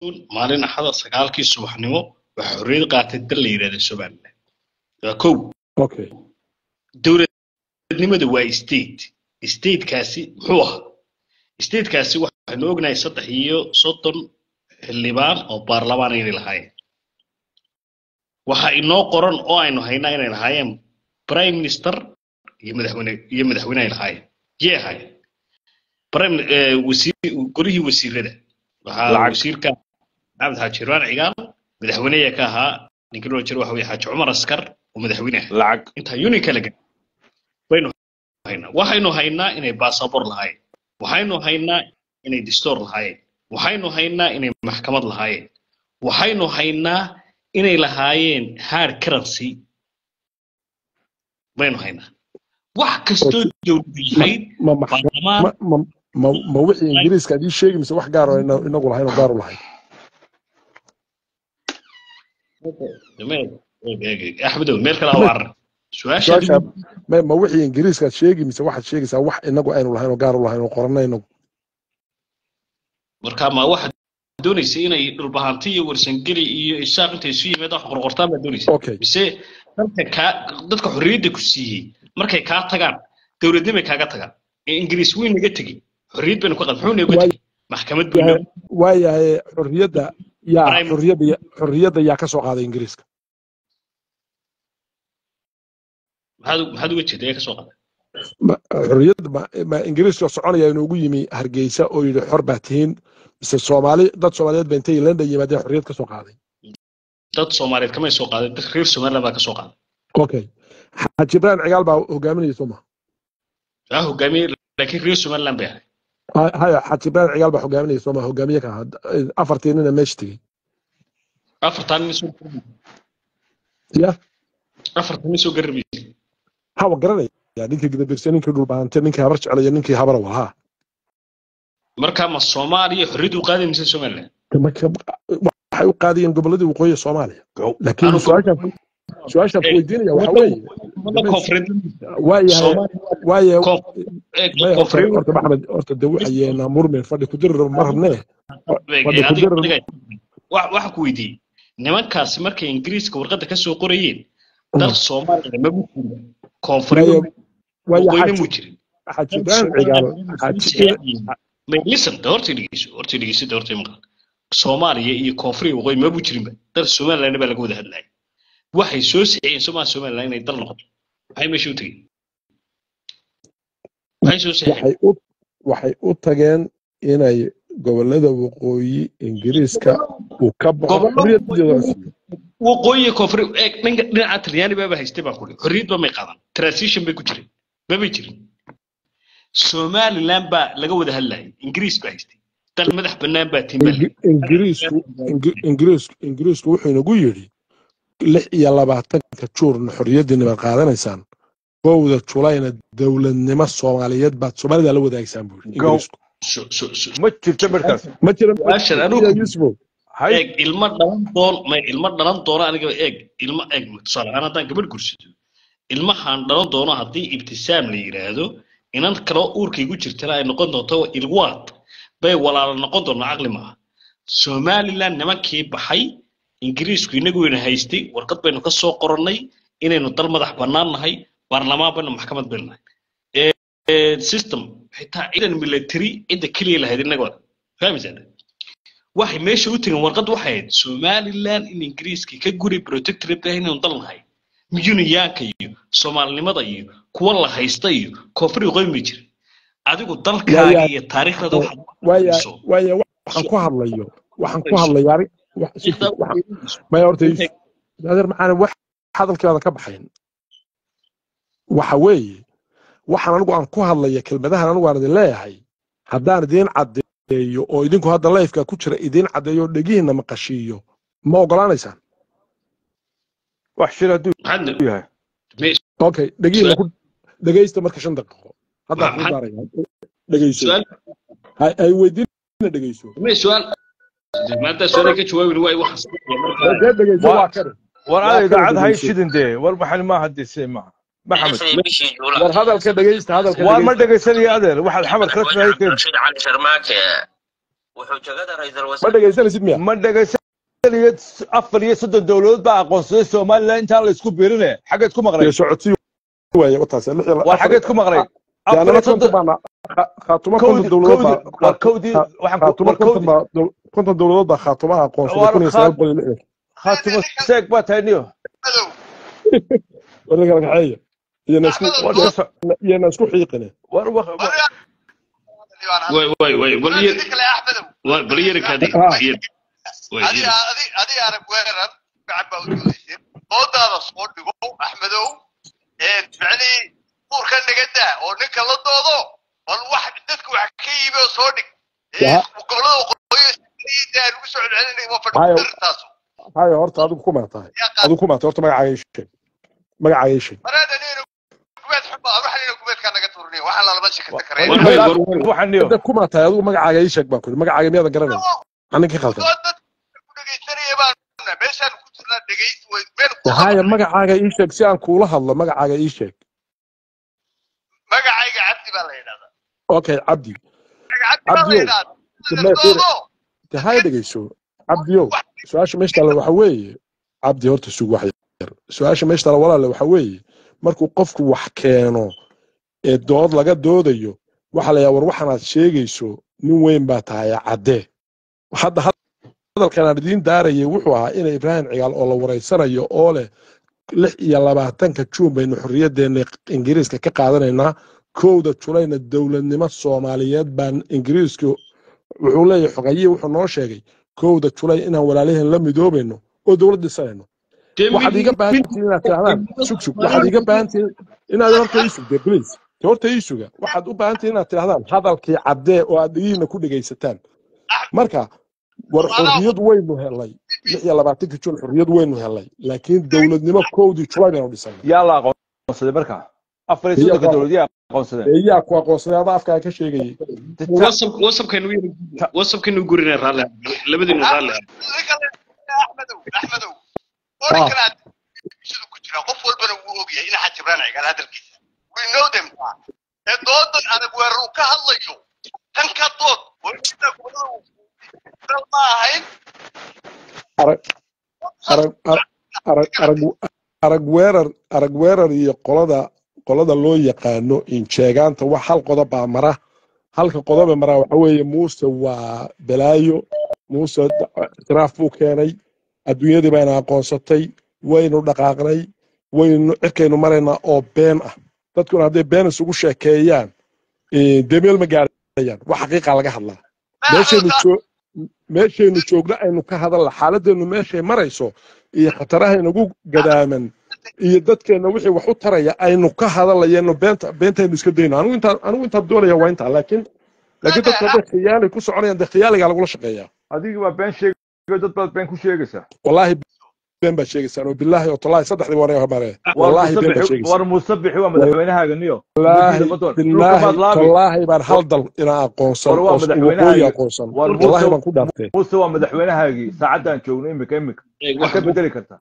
Juun, maalin Axada, 9-kii subaxnimo waxaa xorriyad qaatay dal la yidhahda Somaliland. Waa kow. Dowladnimada waa state. Statekaasi muxuu ahaa? Statekaasi waxaynu ognahay 33 xildhibaan oo baarlamaan inay lahaayeen. Waxa inoo qoran oo aynu haynaa inay lahaayeen prime minister iyo madaxweyne, iyo madaxweyne ay lahaayeen. Yee ahaayeen prime wasiir, golihii wasiirada waxaa Lacag. wasiirka Maxamed Xaaji Irwaan Cigaal, madaxweyneya ka ahaa ninkii loo jiro waxa weye Xaaji Cumar Askar oo madaxweyne ah. Lacag. Intaa uni kala gaar baynu haynaa. Waxaynu haynaa inay baasabor lahaayeen, waxaynu haynaa inay distoor lahaayeen, waxaynu haynaa inay maxkamad lahaayeen, waxaynu haynaa inay lahaayeen hard currency baynu haynaa. Wax kastoo dowladu lahayd ma baarlamaan. Ma wixii Ingiriiska aad ii sheegi mise wax gaar oo inagu lahayn oo gaar u lahayn? Eeg, Axmedow, meel kale ha u carar su-aasha. Su-aasha ma wixii Ingiriiska aad sheegi mise waxaad sheegaysaa wax inagu aynu lahayn oo gaar u lahayn oo qorannay inagu? Marka ma waxaad doonaysa inay Dhulbahanti iyo Warsangeli iyo Isaaq intay isu yimaadaan wax qorqortaan baad doonaysa? Okay. Mise dalka kaa dadka xorriyadda ku siiyey markay kaa tagaan dowladnimay kaaga tagaan? Ee Ingiriis weyn naga tegey, xorriyad baynu ka qad, muxuu naga tegey? Maxkamad buu inoo Waayahay, xorriyadda yaa xorriyadda yaa ka soo qaaday Ingiriiska? Maxaad uga jeedaa ee ka soo qaaday? Xorriyadda ma Ingiriiska soconaya inoogu yimi Hargeysa oo yidhi xor baa tihiin, mise Soomaali, dad Soomaaliyeed ba intay London yimaadeen xorriyad ka soo qaaday? Dad Soomaaliyeed kamay soo qaaday, dad reer Somaliland baa ka soo qaaday. Okay, Xaaji Ibraahim Cigaal baa hogaaminaya, soo ma? Waa hogaamiye, laakiin reer Somaliland bay ahay. Haya, Xaaji Ibraahim Cigaal baa hogaaminaya, soo ma? Hogaamiye ka ahaa afartii nina meesha tegey. Afartan nin soo Ya. Afartan nin soo garabiyey. Ha, wa garanaya ninkii Gidabirse, ninkii Dhulbaante, ninkii Habar Jeclaya, ninkii Habara wahaa. Marka ma Soomaaliya xorriyad u qaaday mise Somaliland? Waxay u qaadayeen gobolladii waqooyi ee Soomaaliya, laakiin Anu su-aashaan ku weydiinaya waxa weeye gobolada koonfureed waayahay Soomaaliya waayahay koonfur maya, horta koonfureed. Horta Maxamed, horta de waxayeena murmin fadhi ku dirir ma rabnee, fadhi ku dirir. Waxa ku weydiiyey, nimankaasi markay Ingiriiska warqadda ka soo qorayeen dal Soomaaliya ma jirin, koonfureed waaya waqooyina Xaaji muu jirin. Xaaji Ibraahim Cigaal, Xaaji May listen, de horta dhegeyso, horta dhegeyso, de horta maqal. Soomaaliya iyo koonfur waqooyi ma buu jirinba, dal Somaliland baa laga wada hadlayay. Waxay soo sixiyeen Somalia, Somaliland inay dal noqoto. Maxay meesha u tegeen? Maxay soo sixiyeen? Waxay u tageen inay gobolada waqooyi Ingiriiska uu ka baxo, Gobollo xorriyadooda la siiyo. Waqooyi iyo koonfur, eeg, dhanka dhinaca Talyaani baaba haystay baan kuli. Xorriyad ba may qaadan, transition bay ku jireen, mabay jirin. Somaliland baa laga wada hadlayay, Ingiriis baa haystay, dal madax bannaan baa timbal. Ingiriisku wuxuu inagu yidhi 26-ka Juurna xorriyaddiina baad qaadanaysaan, 1-da Julayna dowladnimo Soomaaliyeed baad Soomaalida la wadaagaysaan buu yidhi Go. Ingiriisku. Ma jirto markaas. Ma jira. Su-aashan anigu Yusufow. Hay. Eeg, ilmo dhalan doon may ilmo dhalan doono aniga, eeg, ilmo, eeg, tusaale ahaan haddaan gabadh gursado, ilmahan dhalan doono haddii Ibtisaam la yidhaahdo, inan kaloo uurkaygu jirtana ay noqon doonto Ilwaad, bay walaalo noqon doonaa. Caqli maaha. Somaliland nimankii baxay, Ingiriisku inagu ina haystay, warqad baynu ka soo qorannay inaynu dal madax bannaan nahay, baarlamaan baynu, maxkamad baynu nahay, system, xitaa ciidan military cidda keliya lahayd innaga. Wada fahmaysaa waxay meesha u tageen? Warqad waxay ahayd Somaliland in Ingiriiska ka guri protectorate ah inaynu dal nahay. Miyuniyaanka iyo Soomaalinimada iyo kuwa la haysta iyo koonfur waqooyi ma jirin. Adigu dalkaaga iyo taariikhdaada waxaad waaya hayso. Waaya, waxaan ku hadlayo maya, horta Yuusuf, adeer maxaan wax hadalkii ka baxayn. Waxa weeye waxaan anigu aan ku hadlaya, kelmadahan anigu aan idin leeyahay, haddaan idiin caddeeyo oo idinku hadda live-ka ku jira idiin caddeeyo oo dhegihiinna maqashiiyo, ma ogolaanaysaan? Wax shir hadduu maxaad yahay. Okay, dhegihiinna ku dhegaysta marka 5 daqiiqo haddaan kuu daaraya, dhegayso. Su-aal. Hay weydiina, dhegayso. Su-aal maanta su-aal ka jawaabi waay waxa marka. Dee dhegayso, waa kare. War Waa ada kale, idaacad hay dhegayso. Shidin dee, war waxan maaha dee, see maaha Maxamed. Lixdii bishii Juulaay. War hadalka dhegaysta, hadalka Waar ma dhegaysta. dhegaysanaya adeer, waxaad xamar kala Madaxweyne timaadeen. Cabdirashiid Cali Sharmaake. Wuxuu jagada ra'iisul Ma wasaare dhegaysanaysid miya? Ma dhegaysanayo. 34 dowladood baa aqoonsaday Somaliland intaan la isku biirine. Xaggeed ku maqlay? Dee socodsii waaye wataas lix iyo War afar xaggeed ku maqlay? dee Afar anana iyo 50 soddon baana Khaatumo 50 kowdii dowladood kowdii baa war kowdii waxaan ku Khaatumo war 50 kowdii baa 50 dowladood baa Khaatumaha aqoonsaday war 1960. Khaatumo seeg baa tahay niyo. Axmedow. Warna kala kaxeeya iyana isku Axmedow, War dood ka soc iyana isku xiiqine. War war waryaa liibaan hadal. Way way way bal Waraada yar ninka le Axmedow. Way bal yar kaadi ah yar way Adi yar adi adi arag weerar fiican baa u doodayseen. Doodaada soo dhigo Axmedow. Ee macnii uurka naga daa oo ninka la doodo, bal wax dadka wax ka iibi oo soo dhig. Ee ya gobollada waqooyi daa lagu soo celcelinaya waa fadhi hayo ku dirtaasu. Hayo horta adigu kuma tahay, Yaa qaad adigu kuma tahay horta. Magacaaga ii sheeg, magacaaga ii sheeg. Waraada nina gubeed xun baa waxa nina gubeedka naga tuurniyo waxaan lalama shakata war kareen. War ninka way dhaaf war way waxaan niyo. Hadda kuma tahay adigu, magacaaga ii sheeg baan ku yidhi. Magacaaga miyaadan garanayn? Anin ka khaldan. Dood dad ku dhegaysanaya baan meeshaan ku jirnaa, dhegaysi way meel ku Haya, qabanay. magacaaga ii sheeg si aan kuula hadlo. Magacaaga ii sheeg. Magacayga Cabdi baa la yidhahdaa. Okay, Cabdi. Magaca Cabdi baa la Cabdiyow yidhahdaa. de fiiri Doodo de haya, dhegayso Cabdiyow. Su-aasha meesha taalla waxa weeye, Cabdi, horta sug wax yar. Su-aasha meesha taalla, walaale, waxa weeye markuu qofku wax keeno ee dood laga doodayo, waxa la yahaa war waxaanaad sheegayso nin weyn baa tahay, caddee. Hadda hadalkan aan idiin daarayay wuxuu ahaa inay Ibraahim Cigaal oo la wareysanayo oo leh 26-ka Juun baynu xorriyaddeena Ingiriiska ka qaadanaynaa, 1-da Julayna dowladnimo Soomaaliyeed baan Ingiriisku wuxuu leeyahay xogayihi wuxuu noo sheegay 1-da Julay inaan walaalaheen la midoobayno oo dowlad dhisanayno. Dee Waxaad mid iiga baahan mid tihiin inaad tidhahdaan sug sug. Waxaad iiga baahan tihiin inaad horta ii sugde, please. De horta ii suga. Waxaad u baahan tihiin inaad tidhahdaan hadalkii caddee oo aad dhigihiina ku dhegaysataan. Marka war adaa xorriyad waynu helay 26-ka Juun, xorriyad waynu helay, laakiin dowladnimo 1-dii Julay baynu dhisanay. Yaa la aqoonsaday marka afar iyo Yaa soddonka ku dowlad yaa aqoonsadeen? Yaa ku aqoonsaday? Adaa afkaaga ka sheegayay. De ta WhatsApp WhatsAppkaynu yar ta WhatsAppkaynu gurinay raalli labadiinu raalli. Ninka le Axmedow, Axmedow oo ah ninkan aad bulshada ku jira qof walbana wuu ogyahay in Xaaji Ibraahim Cigaal hadalkiisa we know them. Ee doodan adag weerar uu ka hadlayo tan ka dood oo inta gobollada dal ma ahayn. Arag arag arag arag arag weerar, arag weerar iyo qolada loo yaqaano injeegaanta wax hal qodob baa mara. Halka qodoba mara waxa weeye Muuse waa balaayo, Muuse ictiraaf buu keenay, adduunyadii bayna aqoonsatay, waynu dhaqaaqnay, waynu cirkaynu maraynaa oo been ah. Dadkuna hadday been isugu sheekeeyaan dee meel ma gaarayaan. Wax xaqiiqa laga hadlaa. Meeshaynu Axmedow joo meeshaynu joogno aynu ka hadalna, xaaladeennu meeshay marayso iyo khataraha inagu gadaaman iyo dadkeenna wixii wax u taraya aynu ka hadalayeno. Beenta beentaynu iska dayno. Anigu intaan doonaya waa intaa, laakiin dadku hadday khiyaali ku soconayaan, dee khiyaaligaa lagula shaqeeyaa. Adiga baa been sheegay, dad baad been ku sheegaysaa. Wallaahi been baad sheegaysaan oo bilaahi oo tallaahi saddexdii waan hormaree. War Wallaahi been baad Musabixi, sheegaysaan. war Musabixi waa madaxweynahaaga niyo. Ummaddiida Wallaahi ma doon dhulka bilaahi baad laabi. Tallaahi baan hal dal inaa aqoonsan War waa oo waqooyi madaxweynahaagi. aqoonsan. War Wallaahi Muuse baan ku dhaaftay. Muuse waa madaxweynahaagii saacaddaan joogno imika. Maxaad ka bedeli kartaa?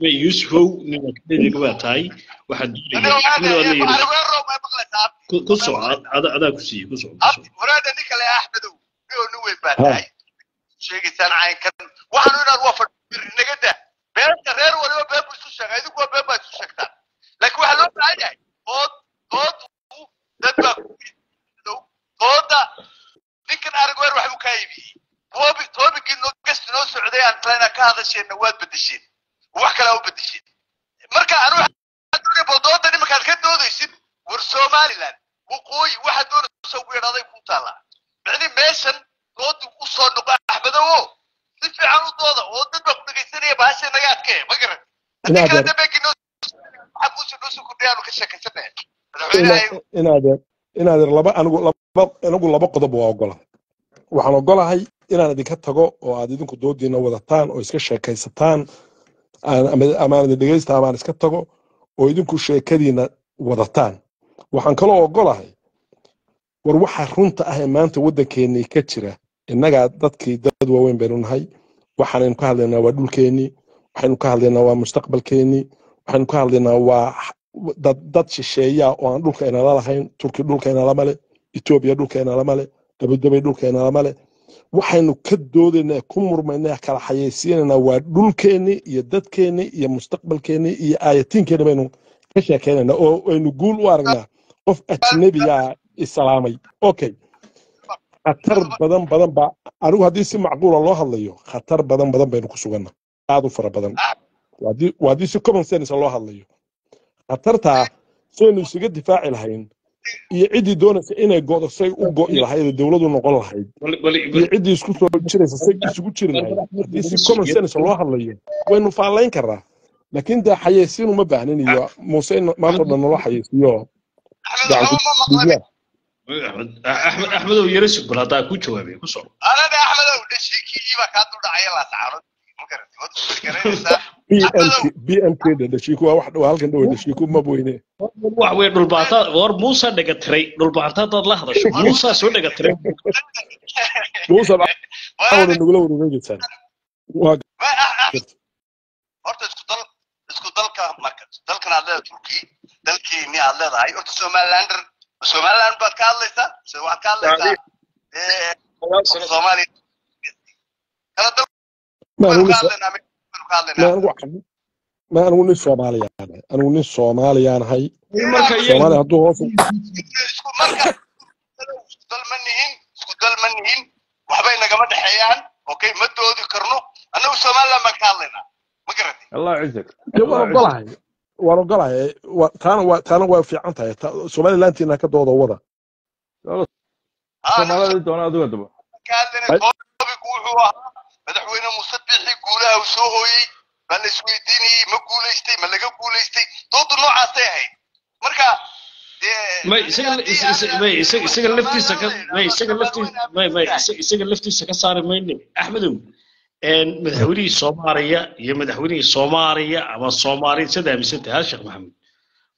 Way Yusufow nin akademiga baa tahay, waxaad aniga doonaya waxaan Axmedow adna yiri arag weerar ma maqlaysaa Abdi? Ku Ma soco maqlaysaa? Adaa ku siiyey, ku soco ku Abdi soco. Waraada ninka le Axmedow niyo nin weyn baa ha tahay sheegaysaan caynkan waxaanu inaan waa fadhi naga daa beenta. Reer waliba been buu isu sheegaa, idinku waa been baa isu sheegtaan, laakiin waxaa loo baahan yahay dood. Dood dad baa ku dhow dooda. Ninkan arag weer waxbuu kaa iibiyey. Toobi toobigii noo gasti noo socday aan isla inaan ka hadasheenna waad bedesheen, wax kalaa u bedesheen. Marka anu waxaan doonaya bal dooda nimankaad ka doodaysid war Somaliland waqooyi waxaad doonaysa ugu yeedhaaday kuu taallaa. Micni meeshan dooda u soo noqo Axmedowo, si fiican u dooda oo dad baa ku dhegaysanaya. Bahasha naga adkee ma garan haddii kale inaadeer dambeekii noo waxaa kuusoo noo soo kordhay aanu ka sheekaysanaya madaxweynaha. Inaadeer laba anigu laba qodob waa ogolahay. Waxaan ogolahay inaan idinka tago oo aad idinku doodiina wadataan oo iska sheekaysataan ama aan idin dhegaysta ama aan iska tago oo idinku sheekadiina wadataan. Waxaan kaloo ogolahay war waxa runta ah ee maanta waddankeennii ka jira. Innagaa dadkii dad waaweyn baynu nahay. Waxaanaynu ka hadlaynaa waa dhulkeennii, waxaynu ka hadlaynaa waa mustaqbalkeennii, waxaynu ka hadlaynaa waa dad shisheeya oo aan dhulka inala lahayn. Turki dhulka inalama le, Etoobiya dhulka inalama le, Abudabay dhulka inalama le. Waxaynu ka doodaynaa, ku murmaynaa, kala xayeysiinaynaa waa dhulkeennii iyo dadkeennii iyo mustaqbalkeennii iyo aayatiinkeenni baynu ka sheekaynaynaa oo aynu guul u aragnaa qof ajnabiyaa isalaamay. Okay, khatar badan badan baa anigu haddii si macquula loo hadlayo, khatar badan badan baynu ku sugannaa, aad u fara badan. Waa haddii si common sense loo hadlayo, khatartaa saynu isaga difaaci lahayn iyo ciddii doonaysa inay go'do say u go'i lahayd ee dowladu noqon lahayd iyo ciddii isku soo jiraysa say isugu jiri lahayd, haddii si common sense loo hadlayo waynu faallayn karraa. Laakiin dee xayeysiin uma baahnin iyo Muuse in maanta o dhan naloo xayeysiiyo Axmed, gacan waxba ma ku maqlanin. dhiiglaa. Axmed, Axmedow, yara sug bal haddaa ku jawaabay, ku soco. Anada Axmedow, dhashiikigii baa kaa duldhacaya Laascaanood, ma garatay? Waad isku gargaraynaysaa B M Axmedow. K B M K dhashiiku waa wax waa halkan dhowe, dhashiiku ma weyne. Wax wey dhulbaanta war Muusa dhega tiray dhulbaanta haddaad la hadasho Muusa soo dhega tiray. Muuse caawana nagula wareegeysaan waa garta. Horta isku dal, isku dalka, marka dalkan aad leedahay Turki, dalkeeni aad leedahay horta Somalilander, Somaliland baad ka hadlaysaa mise waxaad ka hadlaysaa qof Soomaaliya kala dal Ma baynu anigu ka nin hadlaynaa, baynu ka ma hadlaynaa. Anigu ma anigu nin Soomaaliyaan ahay, anigu nin Soomaaliyaan ahay. Marka iyaga Soomaaliya hadduu hoos Isku marka isku dal ma nihin, isku dal ma nihin, waxbay nagama dhexeeyaan. Okay, ma doodi karno, annagu Somaliland baan ka hadlaynaa, ma garatay? الله يعزك. Dee waan الله يعزك. ogolahay, waan ogolahay. Taana waa fiican tahay. Somalilantiina ka dooda wada. والله Haa, annagu Soomaalida doona adigu daba. Ka hadlaynay topic wuxuu ahaa madaxweyne Muuse Biixi guulaha uu soo hooyey baa la isweydiinayey, ma guulaystay, ma laga guulaystay? Doodu noocaasay ahayd. Marka dee may aniga isaga haddii may isaga laftiisa ka Somaliland la may yidhaahdo isaga Soomaali laftiisa wayna may may aaminsan tahay. Isaga laftiisa ka saari mayne Axmedow. Madaxweynihii Soomaaliya iyo madaxweynihii Soomaaliya ama Soomaali sida aaminsan tahay Sheekh Maxamed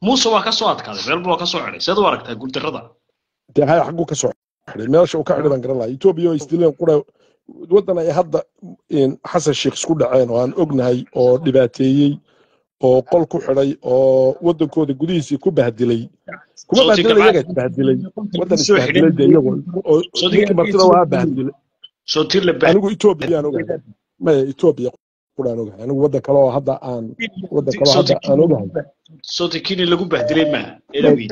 Muuse waa ka soo adkaaday, meel buu ka soo xidhay. Seed u aragtaa guuldarrada? Dee haya, xagguu ka soo xidhay? Meesha uu ka xidhay baan garan lahaa. Etoobiya oo isdileen qura waddan ay hadda Xasan Sheikh isku dhaceen oo aan ognahay oo dhibaateeyey oo qol ku xidhay oo waddankooda gudihiisii ku bahdilay, kuma Sootii bahdilay, gabcad iyaga isbahdilay, waddan soo xidhay. isbahdilay dee iyagu oo Sootii ninkii martida waa bahdilay. Sootii la Anigu Etoobiyaan ogahay, maya, Etoobiya quraan ogahay anigu. Waddan kale oo hadda aan waddan kale oo hadda aan ogahay sootii Kenya lagu bahdilay maaha may eedawgeed.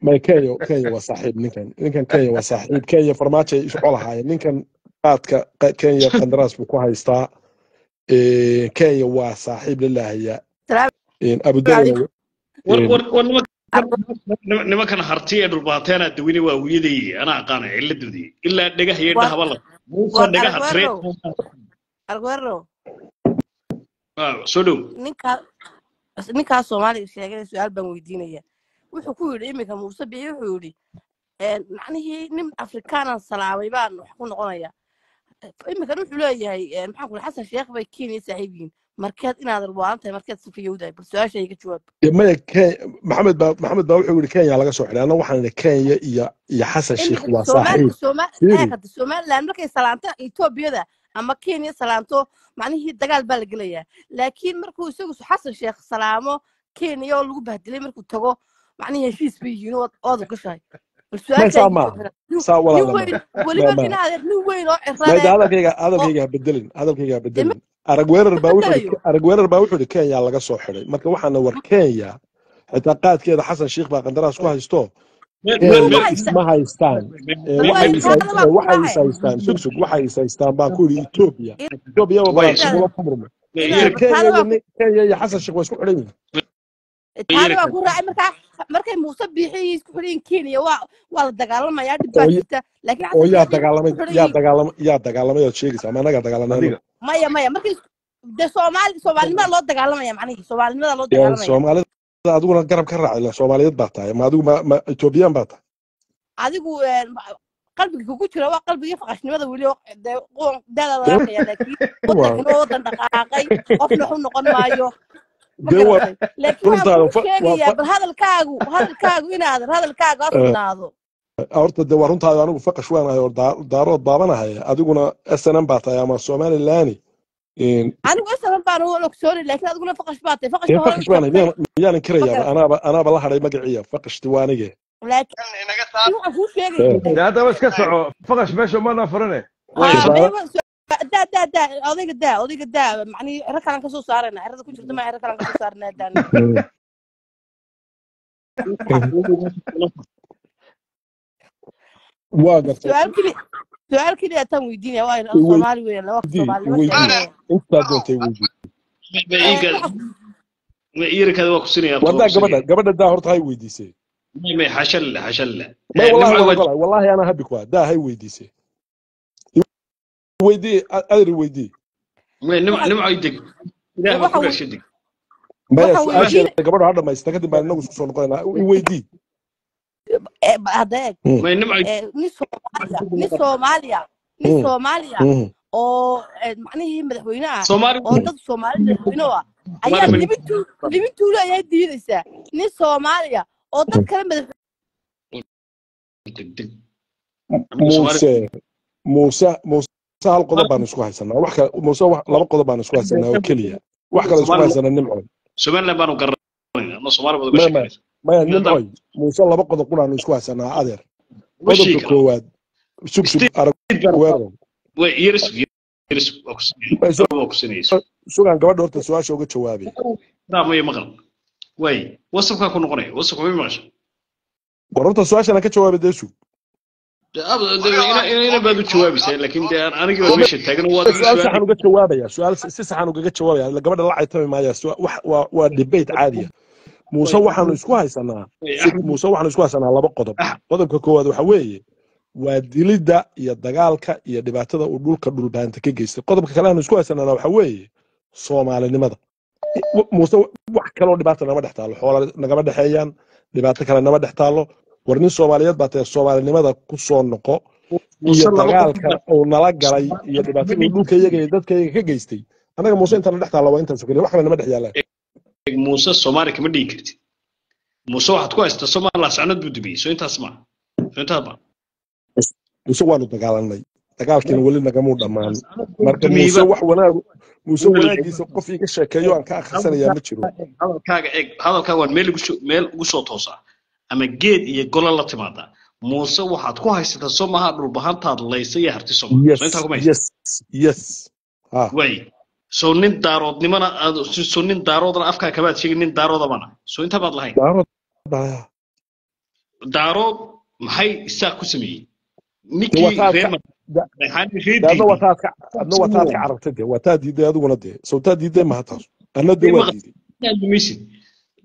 May Kenya waa saaxiib ninkan, ninkan Kenya waa saaxiib. Kenya farmaajo ay isu colahaayeen ninkan qaadka Kenya qandaraas buu ku haystaa. Kenya waa saaxiib lilahaya. السلام Abu Dhabi عليكم. War war war nimankan harti ee dhulbaateena dawine waa wiyaday, anaa aqaana ciladoodii ilaa dhagaha iyo War dhahaba la Muuse war dhagaha tiray. Arguero, Arguero. Soo dhow. Ninkaa Soomaaliga sheegay su'aal baan weydiinaya. Wuxuu ku yidhi iminka Muuse Biixi wuxuu yidhi macnihii nin Afrikaanan salaamay baan wax ku noqonaya. Iminkan wuxuu leeyahay maxaan ku Xasan Sheekh bay Kenya saaxiib yihiin. Markeed inaad waalan tahay, markeed sifiyowdahay, bal su'aasha iga jawaab. Maya, Maxamed baa wuxuu yidhi Kenya laga soo xidhay, anna waxaan idhi Kenya iyo Xasan Sheikh Iminka waa saaxiib. Fiiri. Eegada Somaliland markay salaanto Etoobiyada ama Kenya salaanto, macnihii dagaal baa la gelayaa, laakiin markuu isagu Xasan Sheekh salaamo Kenya oo lagu bahdilay markuu tago, macnihii heshiis bay yihiin oo ood gashahay. Bal May su-aasha saa iga maaha jawaab. Saa Nin walaala weyn maaha weliba ma nin adeer, nin weyn oo mayda cirane hadalkayga oo hadalkayga ha bedelin, hadalkayga ha dee ma bedelin. Arag weerar baa wuxuu yidhi bedelayo. Arag weerar baa wuxuu yidhi Kenya laga soo xidhay. Marka waxaana war Kenya xitaa qaadkeeda Xasan Sheikh baa qandaraas ku haysto. Meel Muxuu meel ku Kenya meel haysta isma haystaan. meel Waxay way is taada baa ku waxay is raacay. haystaan sug waxay is haystaan baan ku yidhi Etoobiya, Etoobiya waa way balaan Inaad iskula murmay. inaad Marka Kenya taada iyo baa ku Kenya iyo Xasan Sheikh waa isku xidhan yihiin. Taada baa ku raacay. Markaa markay Muuse Biixi isku xidhan yihiin Kenya waa la dagaalamayaa, dhib baa Oo jirta, laakiin oo Xasan yaa Sheekh iyo dagaalamay isku xidhan yaa yihiin. dagaalamay yaa dagaalamay ood sheegaysaa, ma annagaa dagaalanay adiga anagu? Maya, maya, markay dee Soomaali Soomaalinimada loo dagaalamaya, macnihii Soomaalinimada loo Dee dagaalamaya. Soomaalida adiguna garab ka raaci la Soomaaliyeed baa tahay, ma adigu ma Etoobiyaan baa tahay? Adigu qalbiga kugu jira waa qalbigii faqashnimada weli oo dee quwan daada la Dee arkaya, laakiin waa waddankana waa waddan dhaqaaqay, qofna waxu noqon maayo, ma dee waa garatay? Laakiin waxaan runtaada kuu waa sheegayaa bal hadalkaagu hadalkaagu inaadan hadalkaagu ha sugnaado. Horta dee waa runtaada, anigu faqash waan ahay oo daarood baabanahay, adiguna SNM baa tahay ama Somaliland. Anigu asalan baan u ogsoonay, laakiin adiguna faqash baa tahay, Dee faqashka hore u faqash baan ahay, jabtay, miyaanan ma kirayaaba garatay? anaaba la hadhay magaciya faqashti waa anige. Laakiin Kan inaga saar. waxaan kuu sheegaya dee haddaba iska soco faqash meesha mana furane. Daa daa daa odayga, daa odayga, daa macnihii xero kalan ka soo saarayna, xerada ku jirta ma xero kalan ka soo saarnaa daana. Waa gartay. Su'aal keliya taan weydiinaya, waa Soomaali weeyaan, laba Soomaali weydii, intaa doontay weydii. Wadaa gabadha daa horta hay weydiisay. May, xashalla xashalla. May, wallahi waan ogolahay, wallahi anaa habi kuwa daa hay weydiisay. Weydii adri, weydii. Nimco deg, ilaah baa ku dhashay, deg. Maya, su-aasheeda gabadha ha dhamaysta, kadib baan inagu isku soo noqonaynaa. Weydii. Adeeg, nin Soomaaliya, nin Soomaaliya, nin Soomaaliya oo macnihii madaxweyne ah oo dad Soomaali madaxweyne ah ayaa libintuulo ayaa diidaysaa, nin Soomaaliya oo dad kale madax Muuse, Muuse, Muuse, hal qodob baan isku haysanaa, wax kale Muuse laba qodob baan isku haysanaa oo keliya, wax kale isku haysanaa Nimcoy. Somaliland baanu garanayna ama Soomaali baad uga sheekeynaysaa? Maya Nimcoy, Muuse laba qodob quraanu isku haysanaa adeer. Qodobka koowaad, sug sug, arag weerar. Way yeris yeris, waa ku sinayso. Sugaan gabadha horta su-aasha uga jawaabay. Maya, maqal way wasafkaa ku noqonaya, wasafka may maqasha? War horta su-aashana ka jawaabay dee, sug. Ina baad u jawaabaysaa, laakiin dee anigii baa meesha taagan. Waa su-aal saxan uga jawaabaya, su-aal si saxan ugaga jawaabaya, gabadha la caytami maaya. Waa debate caadiya. Muuse waxaanu isku haysanaa, Muuse waxaanu isku haysanaa laba qodob. Qodobka koowaad waxa weeye waa dilidda iyo dagaalka iyo dhibaatada uu dhulka dhulbaanta ka geystay. Qodobka kale aanu isku haysanaana waxa weeye Soomaalinimada. Muuse wax kaloo dhibaata nama dhex taallo, xoola nagama dhexeeyaan, dhibaato kale nama dhex taallo. War nin Soomaaliyeed baa tahay, Soomaalinimada ku soo noqo iyo dagaalka uu nala galay iyo dhibaatada uu dhulka iyaga iyo dadka iyaga ka geystay. Annaga Muuse intana dhex taalla waa intaas keliya, wax kale nama dhex yaallaan. Muuse Soomaali kama dhigi kartid. Muuse waxaad ku haystaa Soomaali sacnad buu dumiyey, soo intaas ma soo intaas ma? Muuse waanu dagaalanay, dagaalkiina weli nagamuu dhammaan. Marka Muuse wax wanaag, Muuse wanaagiisa qof iiga sheekeeyo aan ka akhrisanayaa ma jiro. Hadalkaaga eeg, hadalkaaga waan meel meel ugu soo toosaa ama geed iyo golo la timaadaa. Muuse waxaad ku haysataa soo maaha dhulbahantaad laysa iyo harti Soomaa? Soo intaa kuma? Yes yes. Way soo nin daaroodnimana, soo nin daaroodna afkaa kamaad sheegin, nin daaroodabana soo intaa baad lahayn. Daarood. Daarood maxay isaaq ku sameeyey? Ninkii reer Adna wataad ka carartay dee, wataa diiday adiguna dee, sawtaa diiday maha taas, anna dee waa diiday.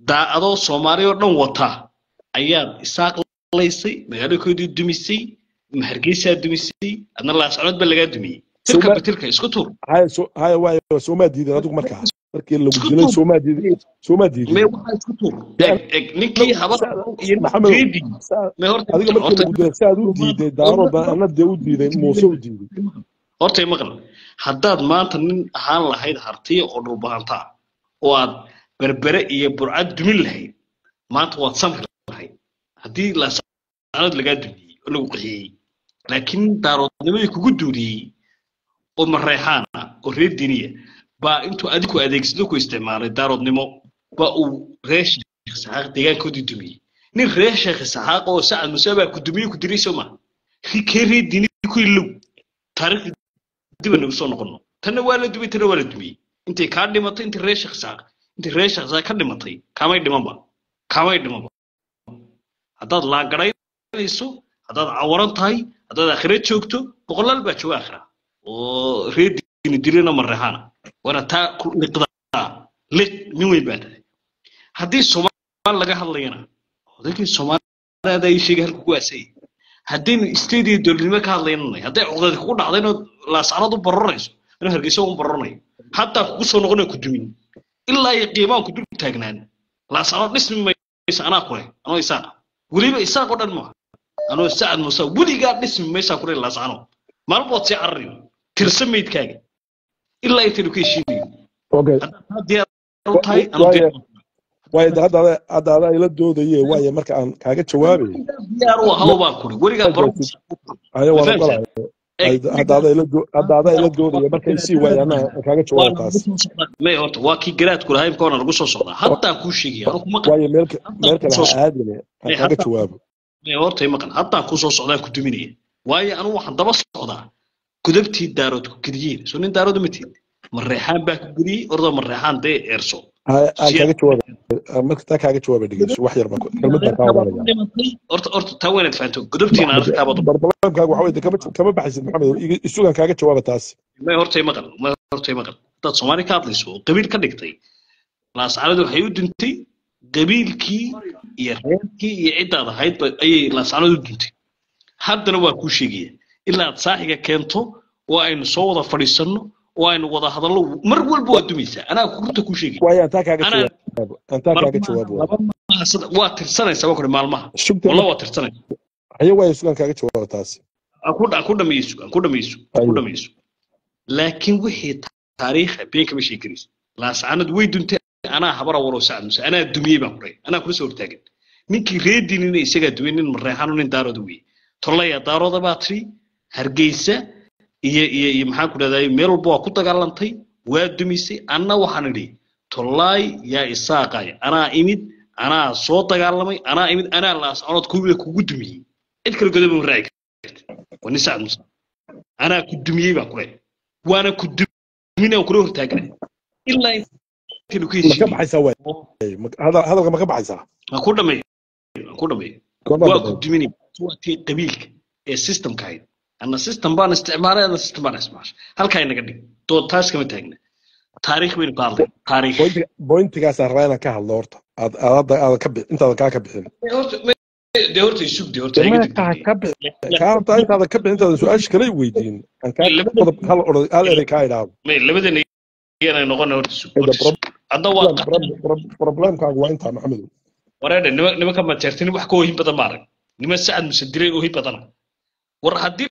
Daa adoo Soomaali oo dhan wata ayaad isaaq laysay, magaalakoodii dumisay, Hargeysaa dumisay, adna Laascanood baa lagaa dumiyey. Tilka batilka isku tuur. Haya, waay soomaa diidan adigu markaa markii lagu dilay? Soomaa diidan, soomaa diidan? Mee, waxaa isku tuur, eg ninkii habar iyo adiga markii lagu dilay si aad u diiday Daarood baan anna dee u diiday, Muuse u diiday. Horta maqal, haddaad maanta nin ahaan lahayd Hartiya oo dhulbahantaa oo aad Berbere iyo Burcad dumin lahayd, maanta waad samri lahayd haddii Laascanood lagaa dumiyey oo lagu qixiyey. Laakiin daaroodnimadii kugu duuliyey oo Mareexaan ah oo reer diiniya baa intuu adigu adeegsado ku isticmaalay daaroodnimo baa uu reer Sheekh Isaxaaq deegaankoodii dumiyey. Nin reer Sheekh Isaxaaq oo Sacad Muse baa ku dumiyey, ku dilay, soo ma kee reer diini ku ilow taariikhda dib nagu soo noqono. Tanna waa la dumiyey, tanna waa la dumiyey. Intay kaa dhimatay, intay reer Sheekh Isaxaaq, intay reer Sheekh Isaxaaq ka dhimatay, kaamay dhimanba, kaamay dhimanba. Haddaad laangaraynayso, haddaad cawaran tahay, haddaad aakhira joogto, boqolaal baa jooga aakhira oo reer diini dilina Mareexaana, waana taa ku liqdaa liq. Nin weyn baa tahay. Haddii Soomaali laga hadlayana, odaygii Soomaali adaa ii sheegay halku ku aasayay. Haddaynu isteed iyo dowladnimo ka hadlaynanay, hadday cuqdadi kugu dhacday inaad Laascanood u bararayso, inuu Hargeysa u bararanayo, hataa kugu soo noqonayo ku dumin ilaa iyo qiimaan ku dul taagnaan. Laascanood dhismi maysa, anaa kule, anoo Isaaqa, weliba Isaaq oo dhan maaha, anoo Sacad Muuse, weligaa dhismi maysaa kule Laascanood. Maalin baad sii cararayo tirsa maydkaaga ilaa intaynu ka heshiinayo. Haddaad diyaar u tahay, anoo diyaar. Waayo hadda adaa ila doodaye, waayo marka aan kaaga jawaabay diyaar u ahaw baan kuri weligaa baro. Haya, waan ogolahay. Hadda adaa ila doodaya, marka isii waayo anaa aan kaaga jawaabo taas. May, horta waa kii garaadku lahaa imka waana lagu soo socdaa, haddaan kuu sheegaya anuu kuma Waayo meel kale ha aadine, aan kaaga jawaabo. May, horta maqan, haddaan kuu soo socdaan ku duminaya, waayo anuu waxaan daba socdaa Godobtii Daarood ku geliyeen, soo nin Daarood ma tihid? Mareexaan baa ku geliyey, ordoo Mareexaan dee eerso. Aan kaaga jawaabay marka, taa kaaga jawaabay, dhegeyso wax yar baan kelmad baan kaa oranaya. Horta taa waa inaad fahanto, godobtiina aragtaabaad. Barnaamijkaaga waxa weeye kama baxaysid, Maxamed, isugaan kaaga jawaaba taas. May hortay maqal, may hortay maqal. Haddaad Soomaali ka hadlayso oo qabiil ka dhigtay, Laascaanood waxay u duntay qabiilkii iyo reerkii iyo ciddaad ahayd ayay Laascaanood u duntay. Haddana waa kuu sheegaya, ilaa aad saaxiga keento oo aynu soo wada fadhiisanno oo aynu wada hadallo, mar walba waa dumaysaa. Anaa runta kuu sheegaya. Waayo, aan taa kaaga jawaabo, aan taa kaaga jawaabo. Waa tirsanaysaa, waa kore maalmaha walla waa tirsanaysaa. Haye, waayo, sugaan kaaga jawaabo taasi. Aan ku dhamayso, aan ku dhamayso, aan ku dhamayso. Laakiin wixii taariikha been kama sheegi karayso. Laascaanood way duntay. Anaa Habara Waroo Sacad Muse anaa dumiyey baan kuray, anaa kula soo hortaagan. Ninkii reedinina isagaa dumiyey, nin Mareexano, nin Daarooda weye. Tollaya Daarooda baa tiri Hargeysa iyo maxaan ku dhahday, meel walba waa ku dagaalantay, waa dumisay. Anna waxaan idhi tollaay yaa Isaaqay, anaa imid, anaa soo dagaalamay, anaa imid, anaa Laascaanood kuwii kugu dumiyey. Cid kale godoba ma raaci kartid, waa nin Sacad Muse. Anaa ku dumiyey baan kuray, waana ku dumin, aan kula hortaaganay ilaa intaynu ka Ma ka baxaysaa? Waay, hadalka ma ka baxaysaa? Aan ku dhameeyo, aan ku dhameeyo. Waa ku duminay, waa tii qabiilka ee systemka ahayd. Anna system baan isticmaalay, anna system baan isticmaashay. Halkaa inaga dhig, dood taas kama taagna, taariikh baynu ka hadlay, taariikh. Pointigaasaan rabaa inaan ka hadlo horta, aad aad aadan ka intaadan kaa ka bixin. Dee horta isug, dee horta. Kaa ka bixin, kaa horta intaadan ka bixin, intaadan su-aasha kale weydiin, aan kaa qodob hal orod hal erey kaa idhaahdo. May labadeena iyanay noqona. Horta isug, horta isug. Hadda waa Problemkaagu waa intaa, Maxamedow. Wareedhe, nimanka majeertini wax ka oohin badan ma arag. Niman Sacad Muse dilay oohin badana. War haddii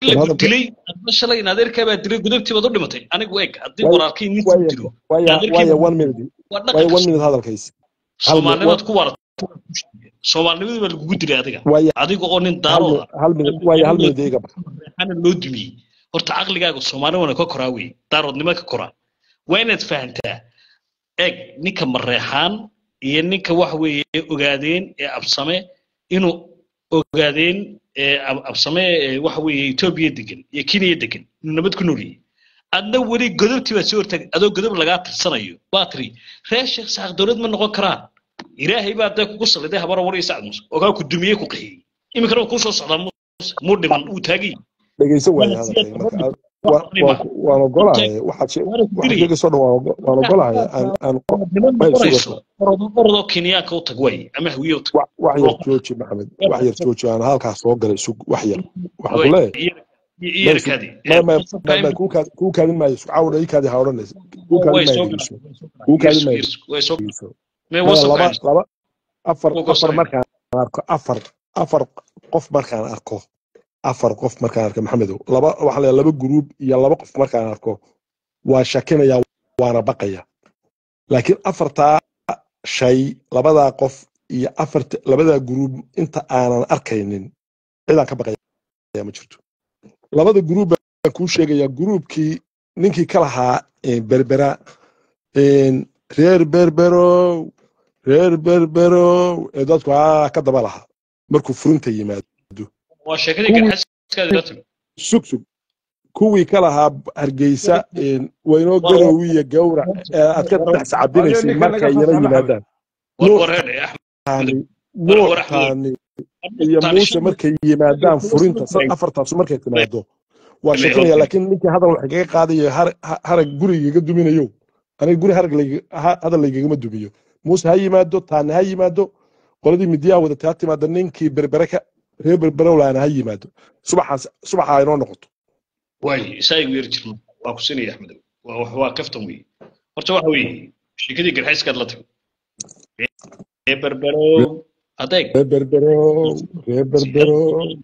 lagu dilay adna shalay in adeerkaa baa dilay, gudubtii baad u dhimatay. Anigu eeg, haddii walaalkii nin dilo, waaya, one minute, waaya, one minute hadalkays. Soomaalinimaad ku waratay, Soomaalinimadii baa lagugu dilay adiga, adiga oo nin Daarooda. Hal minute, waaya, hal minute iga bax. Ana loo dumiyey. Horta caqligaaga Soomaali wana ka koraa wey, Daaroodnimo ka koraa, waa inaad fahantaa. Eeg, ninka Mareexaan iyo ninka waxa weeye Ogaadeen ee Absame, inuu Ogaadeen ee Absame waxa weeye Etoobiya degan iyo Kenya degan inuu nabad ku nool yahay. Adna weli godobtii baad soo hortaagay, adoo godob lagaa tirsanayo baa tiri reer Sheekh Saaq dowlad ma noqon karaan. Ilaahay baa dee kugu salliday Habara War iyo Sacad Muuse oo kaa ku dumiyey, ku qixiyey. Iminkana wuu kuu soo socdaa. Muuse muu dhiman, uu taagay. Dhegeyso, waaya, hadalkayga marka waan ogolahay waxaad sheegayso dhan, waan ogolahay. Aan Orodoo Kenyaanka u tag way ama Hawiye u tag. Wax yar jooji, Maxamed, wax yar jooji, aan halkaas soo galay. Sug wax yar, waxaan ku leeyahay kuu kaadin maayo. Sug caawdha, ii kaadi ha odhanaysa, kuu kaadin maayo, dhegeyso, kuu kaadin maayo, dhegeyso. Laba laba afar afar markaan arko, afar qof markaan arko, afar qof markaan arko, Maxamedow, laba waxaa la laba gruub iyo laba qof markaan arko, waa shakinaya waana baqaya. Laakiin afartaa shay, labadaa qof iyo afarta labadaa gruub, inta aanan arkaynin cidaan ka baqaya ma jirto. Labada gruub baan kuu sheegayaa. Gruubkii ninkii ka lahaa Berbera, reer Berberow, reer Berberow, ee dadku ka daba lahaa markuu furinta yimaado. Waa sheekadii Garxaskaadi la timi. Sug sug, kuwii ka lahaa Hargeysa waynoo garowiya gawrac ee aad ka dhex sacabinaysay markay yara yimaadaan, Nuuxtaani iyo Muuse markay yimaadaan furinta, afartaasu markay timaado waa sheekanaya. Laakiin ninkii hadal wax kaga qaadayo harag gurigaga duminayo, aniga guri harag hadal laygagama dumiyo. Muuse ha yimaado, Taane ha yimaado, qoladii midiyaha wadatay ha timaado, ninkii Berbere ka reer Berberowlaana ha yimaado, subaxaas subaxa inoo noqoto. Waay, isaa igu yeri jirno, waa ku sinaya Axmedow, waa kaftan weeye. Horta waxa weeye sheekadii Garxayskaad la timi reer Berberow adeeg. Reer Berberow, reer Berberow.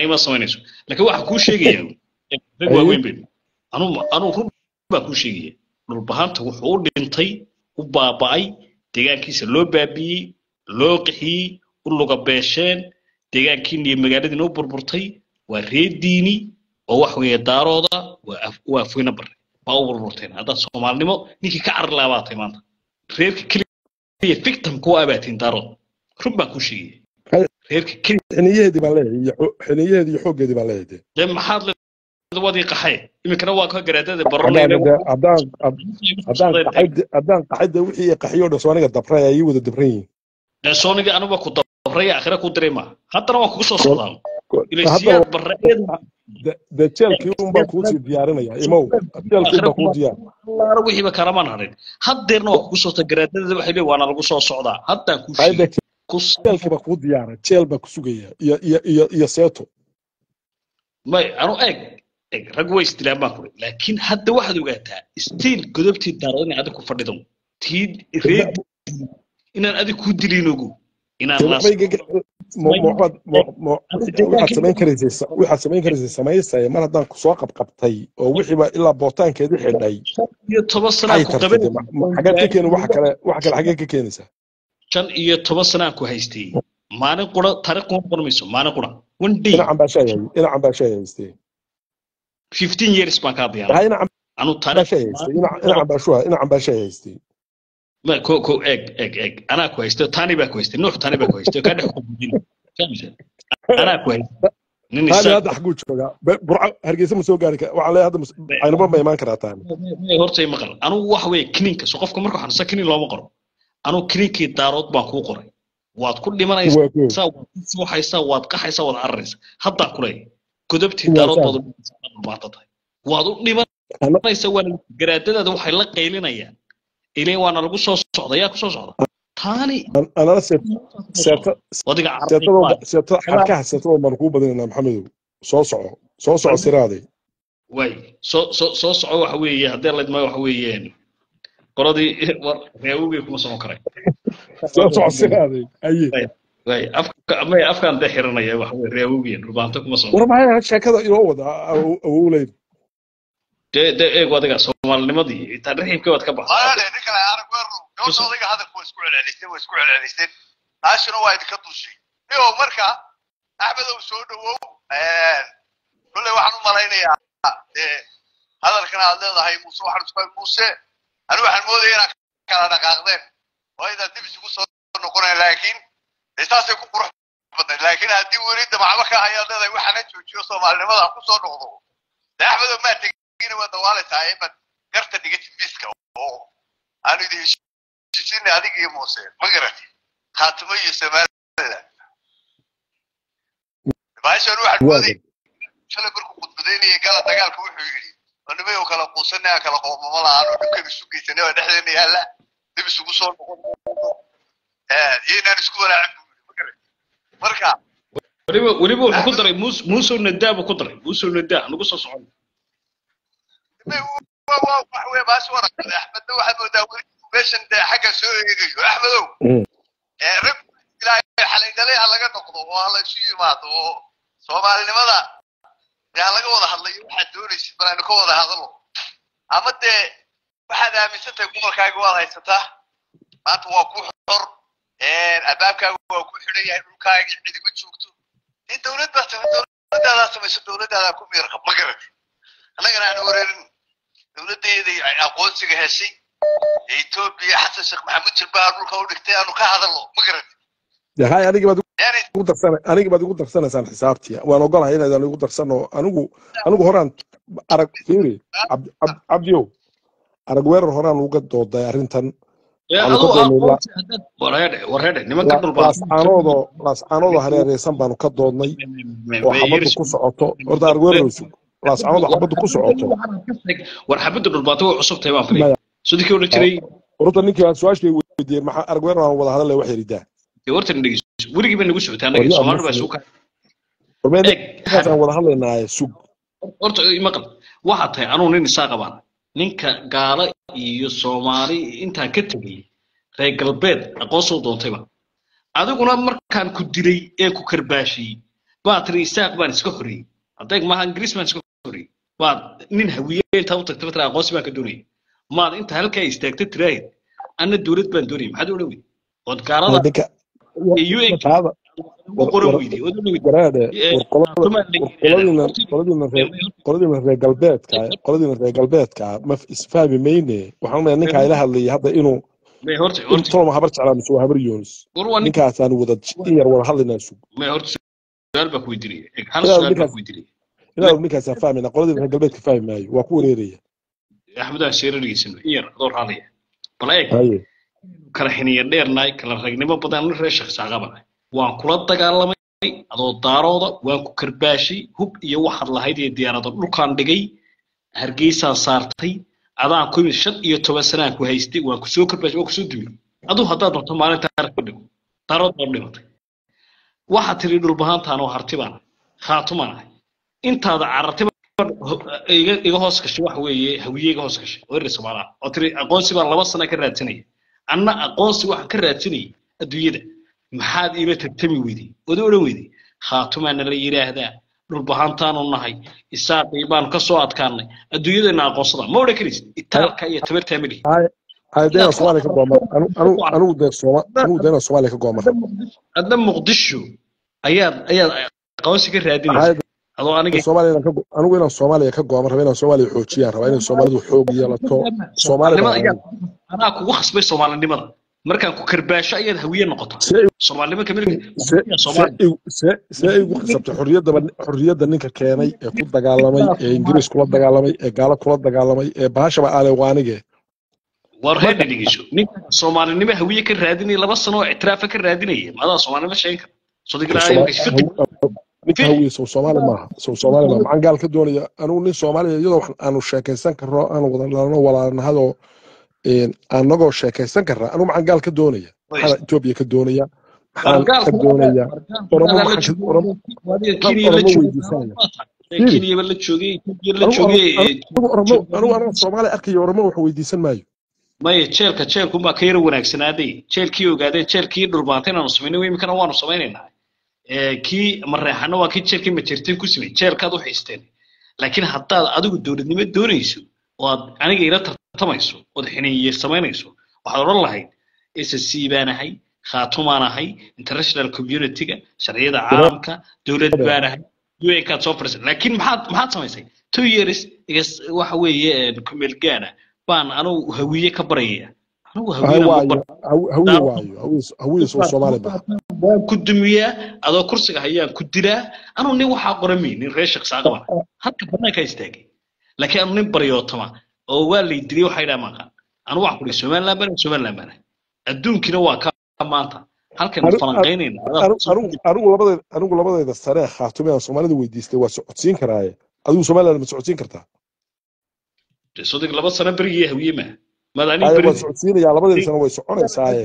Ima samaynayso, laakiin waxaa kuu sheegaya rag waaweyn baynu. Anuu run baa kuu sheegaya. Dhulbahanta wuxuu u dhintay, u baaba'ay, deegaankiisa loo baabi'iyey, loo qixiyey, u luga beesheen, deegaankiina iyo magaaladiina u burburtay, waa reer diini oo wax weeye Daarooda, waa Afweyne Barre baa u burburteen. Haddaad Soomaalinimo ninkii ka carari lahaa baa tahay maanta, reerka keliya victim kuwa abaatiin Daarood. Run baan kuu sheegaya, reerka keliya. Xiniyaheedii baan leeyahay, xiniyaheedii iyo xooggeedii baan leeyahay. Dee maxaad Horta waad ii qaxay iminkana waa ka garaadada baranayna. Haddaan haddaan haddaan qaxayda wixii qaxiyo dhan sooniga dabray ayay wada dabran yihiin. Dee sooniga anuba ku dabraya akhira ku diray ma haddana waan kugu soo socdaa ilaysiyaad barreed. Dee jeelkii un baan kuu sii diyaarinaya imow, jeelkii baan kuu diyaar allaala wixiiba kalamaan harin. Haddeerna waa kugu soo garaadada waxay leeyihin waana lagu soo socdaa haddaan kuu sheegay. Jeelkii baa kuu diyaara, jeel baa ku sugaya iyo iyo iyo iyo seeto. May anu eeg eeg rag way isdilaan baan kuri, laakiin hadda waxaad ogaataa stiil godobtii daarood inay adig ku fadhido tii reed inaan adig ku dilin ogu inaan waxaad samayn karaysay samaysaya mar haddaan kusoo qabqabtay oo wixiiba ilaa bootaankeedii xidhay 15 sanaan ku qabay. Xageed ka keeni waxa kale, waxa kale xageed ka keenaysaa? 15 sanaan ku haystay maalin qura taariikh kuma qormayso maalin qura one day. Ina cambaashaa haystay 15 years baan kaa diyaaray anu taariikh ina cambaashaa haystay. Ma ko ko eeg eeg eeg anaa ku haystay, tani baa ku haystay, nuux tani baa ku haystay ka dhex qubudin anaa ku haystay. Nin isaga hadda xaguu joogaa Burco Hargeysa ma soo gaari kara, waxaan leeyahay hadda aynaba ma imaan karaa taani. Horta maqal anugu waxa weeye kiniinka so qofka markuu xanuunsan kiniin looma qoro, anugu kiniinkii daarood baan kuu qoray, waad ku dhimanaysaa, waad ku suuxaysaa, waad qaxaysaa, waad cararaysaa. Haddaan ku leeyahay godobtii daarood baad u dhimanaysaa tahay, waad u dhimanaysaa, waa garaadadaada waxay la qaylinayaan ilaa waana lagu soo socda. Yaa ku soo socda taani anana seeto xarkaha seetada baan kuu badinaynaa Maxamedow. Soo soco, soo soco siraaday way soo soo soo soco. Waxa weeye haddii la idmaayo waxa weeyeen qoladii war reewgii kuma socon karay. Soo soco siraaday aye way afka may afkaan dee xiranaya waxa weeye reewgii rubaanto kuma socon. War maxay sheekada inoo wada awowleyd? Dee dee eeg adiga Soomaalinimadii intaa raxiimkii waad ka baxday. Ninka la arag weeru gabadha odayga hadalku waa isku celceliseen, waa isku celceliseen, taashina waa idinka dushay iyo marka Axmedow soo dhawow. Kolley waxaan u malaynayaa dee hadalkan aad leedahay Muuse, waxaan isku Muuse anigu waxaan moodaya inaad kala dhaqaaqdeen oo inaad dib isugu soo noqonaya, laakiin dee saasay ku qurux badnayd. Laakiin haddii weli damacba ka hayaad leedahay waxaana joojiyo Soomaalinimada ha ku soo noqdo. Dee Axmedow maa tegina waa dawaalaysaa inaad garta dhigatid miiska oo aanu idin heshiisinay adiga iyo Muuse, ma garatid Khaatimo iyo Somaliland. Baashan waxaan mooday shalay markuu khudbadaynayay gala dagaalka wuxuu yidhi nimay oo kala quusanay aan kala qoomamo la'aan oo dhibkan isu geysanay oo dhexdeena yaalla dib isugu soo noqon iyo inaan isku walaacin buu yidhi, ma garatid marka weliba weliba wuxuu ku daray Muuse Nadaa buu ku daray, Muuse Nadaa nagu soo socon. Wax weeye baas waraqada Axmedna waxaad moodaa weli meeshan dee xagga soo eegayo Axmedow. Rag ilaahay xalay dhalay ha laga noqdo oo ha la isu yimaado oo Soomaalinimada dee ha laga wada hadlayo. Waxaad doonaysid bal aynu ka wada hadalo, ama dee waxaad aaminsan tahay gobolkaaga waad haysataa maanta, waa ku xor, albaabkaaga waa ku xidhan yahay, dhulkaaga cidima joogto, dee dowlad baa samay, dowladaadaa samayso, dowladaadaa ku miirqab, ma garatid? Annagana aan wareerin dowladdeeda aqoonsiga heshay Etoobiya Xasan Sheekh Maxamuud jilbaha dhulka u dhigtay aanu ka hadalno, ma garatid? Hay aniga baad ugu darsan, aniga baad igu darsanaysaan xisaabtii, waan ogolahay inaydaan igu darsano. Anigu anigu horaan arag fiiri Cabdiyow, arag weerar horaan uga dooday arrintan. Laascaanoodoo hareereysan baanu ka doodnay oo xabaddu ku socoto. Horta arag weerar sug, laascaanoodoo xabaddu ku socoto. War xabaddu dhulbaato way cusub tahay baan filay sidii odhan jiray. Horta ninkii aan su-aashii weydiiyey maxaa arag weerar aan wada hadalay wax yaridaa. Horta dhegeyso, weligii bay nagu socotaa anaga Soomaali baa suuka. Warmeedaan wada hadlaynaaye sug. Horta maqal waxaa tahay anuu nin isaa qabaan ninka gaalo iyo Soomaali intaan ka tegay reer galbeed aqoon soo doontayba, adiguna markaan ku dilay ee ku karbaashiyey baa tiri isaaq baan iska xoreeyey, adeeg maaha Ingiriis baan iska xoreeyey, baad nin hawiye intaa u tagtay tira aqoonsi baan ka doonayay, maad inta halkaa istaagta tiraahid anna dowlad baan doonayay, maxaad u odhan weyday ood gaalada Qoladiina reer galbeedka, qoladiina reer galbeedka ma isfahmi mayne. Waxaan leeyahay ninkaa ila hadlayay hadda inuu toloma habar jeclaa mise waa habar Yoonis, ninkaasaan wada in yar wada hadlaynaa sug. Su'aal baa ku weydiinaya, hal su'aal baa ku weydiinaya. Inaanu ninkaasaan fahmayna, qoladii reer galbeedka fahmi maayo, waa ku wareeraya. Axmed aan sheero dhegeysan in yar adoo raadaya. Bal eeg, haye, kala xiniya dheernaay, kala ragnimo badan, nin reer Sheekh Saaqabanahay. Waan kula dagaalamay adoo daarooda, waan ku karbaashay, hub iyo waxaad lahayd iyo diyaarado dhulkaan dhigay, Hargeysaan saartay, adaan ku yimid 15 sanaan ku haystay, waan ku soo karbaashay, waan ku soo dumiyey. Aduu haddaad doonto maalinta ku dhigo, daarood baa dhimatay. Waxaad tiri dhulbahaantaan oo harti baan ahay, khaatumaan ahay. Intaada carartay iga hoos gashay, waxa weeye Hawiye iga hoos gashay oo reer Soomaaliya oo tiri aqoonsi baan 2 sano ka raadsanaya. Anna aqoonsi waxaan ka raadsanayay adduunyada. Maxaad iila tartami weyday ood odhan weyday khaatumaana la yidhaahdaa, dhulbahaantaanu nahay, Isaaqii baanu ka soo adkaanay, adduunyadana aqoonsada ma odhan karaysid, itaalka iyo tabartaa ma lihi. Haye haye, Inaad deena ku Soomaaliya ka goomar, anigu dee Sooma anigu deena Soomaaliya ka goomar. Adna Muqdisho ayaad aqoonsi ka Haye, raadinaysaa adoo aniga Soomaaliya inaan ka anigu inaan Soomaaliya ka goomar raba, inaan Soomaaliya xoojiyaan rabaa, inaan Soomaalidu xoog yeelato. Soomaali Soomaalinimada baan ayaa anigu. Anaa kugu khasbay Soomaalinimada. Markaan ku karbaasho ayaad Hawiye noqotaa. See Soomaalinimo kamid see see Soomaali see igu khasabtay xorriyadda ninka keenay ee ku dagaalamay ee Ingiriis kula dagaalamay ee gaalo kula dagaalamay ee bahashaba aale waa anige. War Marka heer dhegeyso, ninka Soomaalinimo Hawiye ka raadinaya 2 sano oo ictiraafa ka raadinaya, madaa Soomaalinimo sheegan kara sodiglaa fiqi ninka Hawiye sow Soomaali maaha, sow Soomaali maaha. Maxaan gaal ka doonaya anigu nin Soomaaliya iyadoo wax aanu sheekaysan karno, aanu wada dhalano, walaalnahadoo anagoo sheekaysan karraa, anigu maxaan gaal ka doonaya? Maxaan Etoobiya ka doonaya? Maxaan ka doonaya Oromo? Maxaan ka Oromo maxaan Kenya la Oromo joogay weydiisanaya? Fiiri, Kenya la joogay, Ethiopia la anigu joogay. Anigu Oromo, anigu anoo Soomaali arkayo Oromo wax weydiisan maayo. Maya, jeelka jeelkunbaa ka yara wanaagsanaaday, jeelkii ogaadeen, jeelkii dhulbaantay inaanu samaynay, iminkana waanu samaynaynaa. Kii Mareexana waa kii jeelkii Majerteen ku samey, jeelkaad u xiisteen. Laakiin haddaad adigu dowladnimo doonayso oo aad aniga ila tartamayso ood xiniye samaynayso, waxaad odhan lahayd SSC baan ahay, khaatumaan ahay, international community-ga, sharciyada caalamka, dowlad baan ahay, UN kaad soo fadhiisay. Laakiin maxaad samaysay? 2 years waxa weeye kumeel gaana baan anigu Hawiye ka barayaya, anigu Hay Hawiyena ma waayo bar Hawiye waayo, Hawiye sow Soomaali maaha. Waan ku dumiyaa, adoo kursiga hayaan ku dilaa. Anuu nin waxaa qoran miyi, nin reer Sheekh Saaqabana halka banaanka istaagay, laakiin anu nin baryootama oo waa lay dilay waxaa yidhaha maaqaan. Anu waxaan ku dhihi Somaliland bana, Somaliland bana, adduunkiina waa ka maanta halkaynu falanqaynayna adaa Anigu labadayda sare ee khaatume aan Soomaalida weydiistay waa socodsiin karaaye, adigu Somaliland ma socodsiin kartaa? Sodig 2 sano berigii Hawiye maa maad aniga Haye, waan beride socodsiinayaa, labadayda sano way soconaysaaye,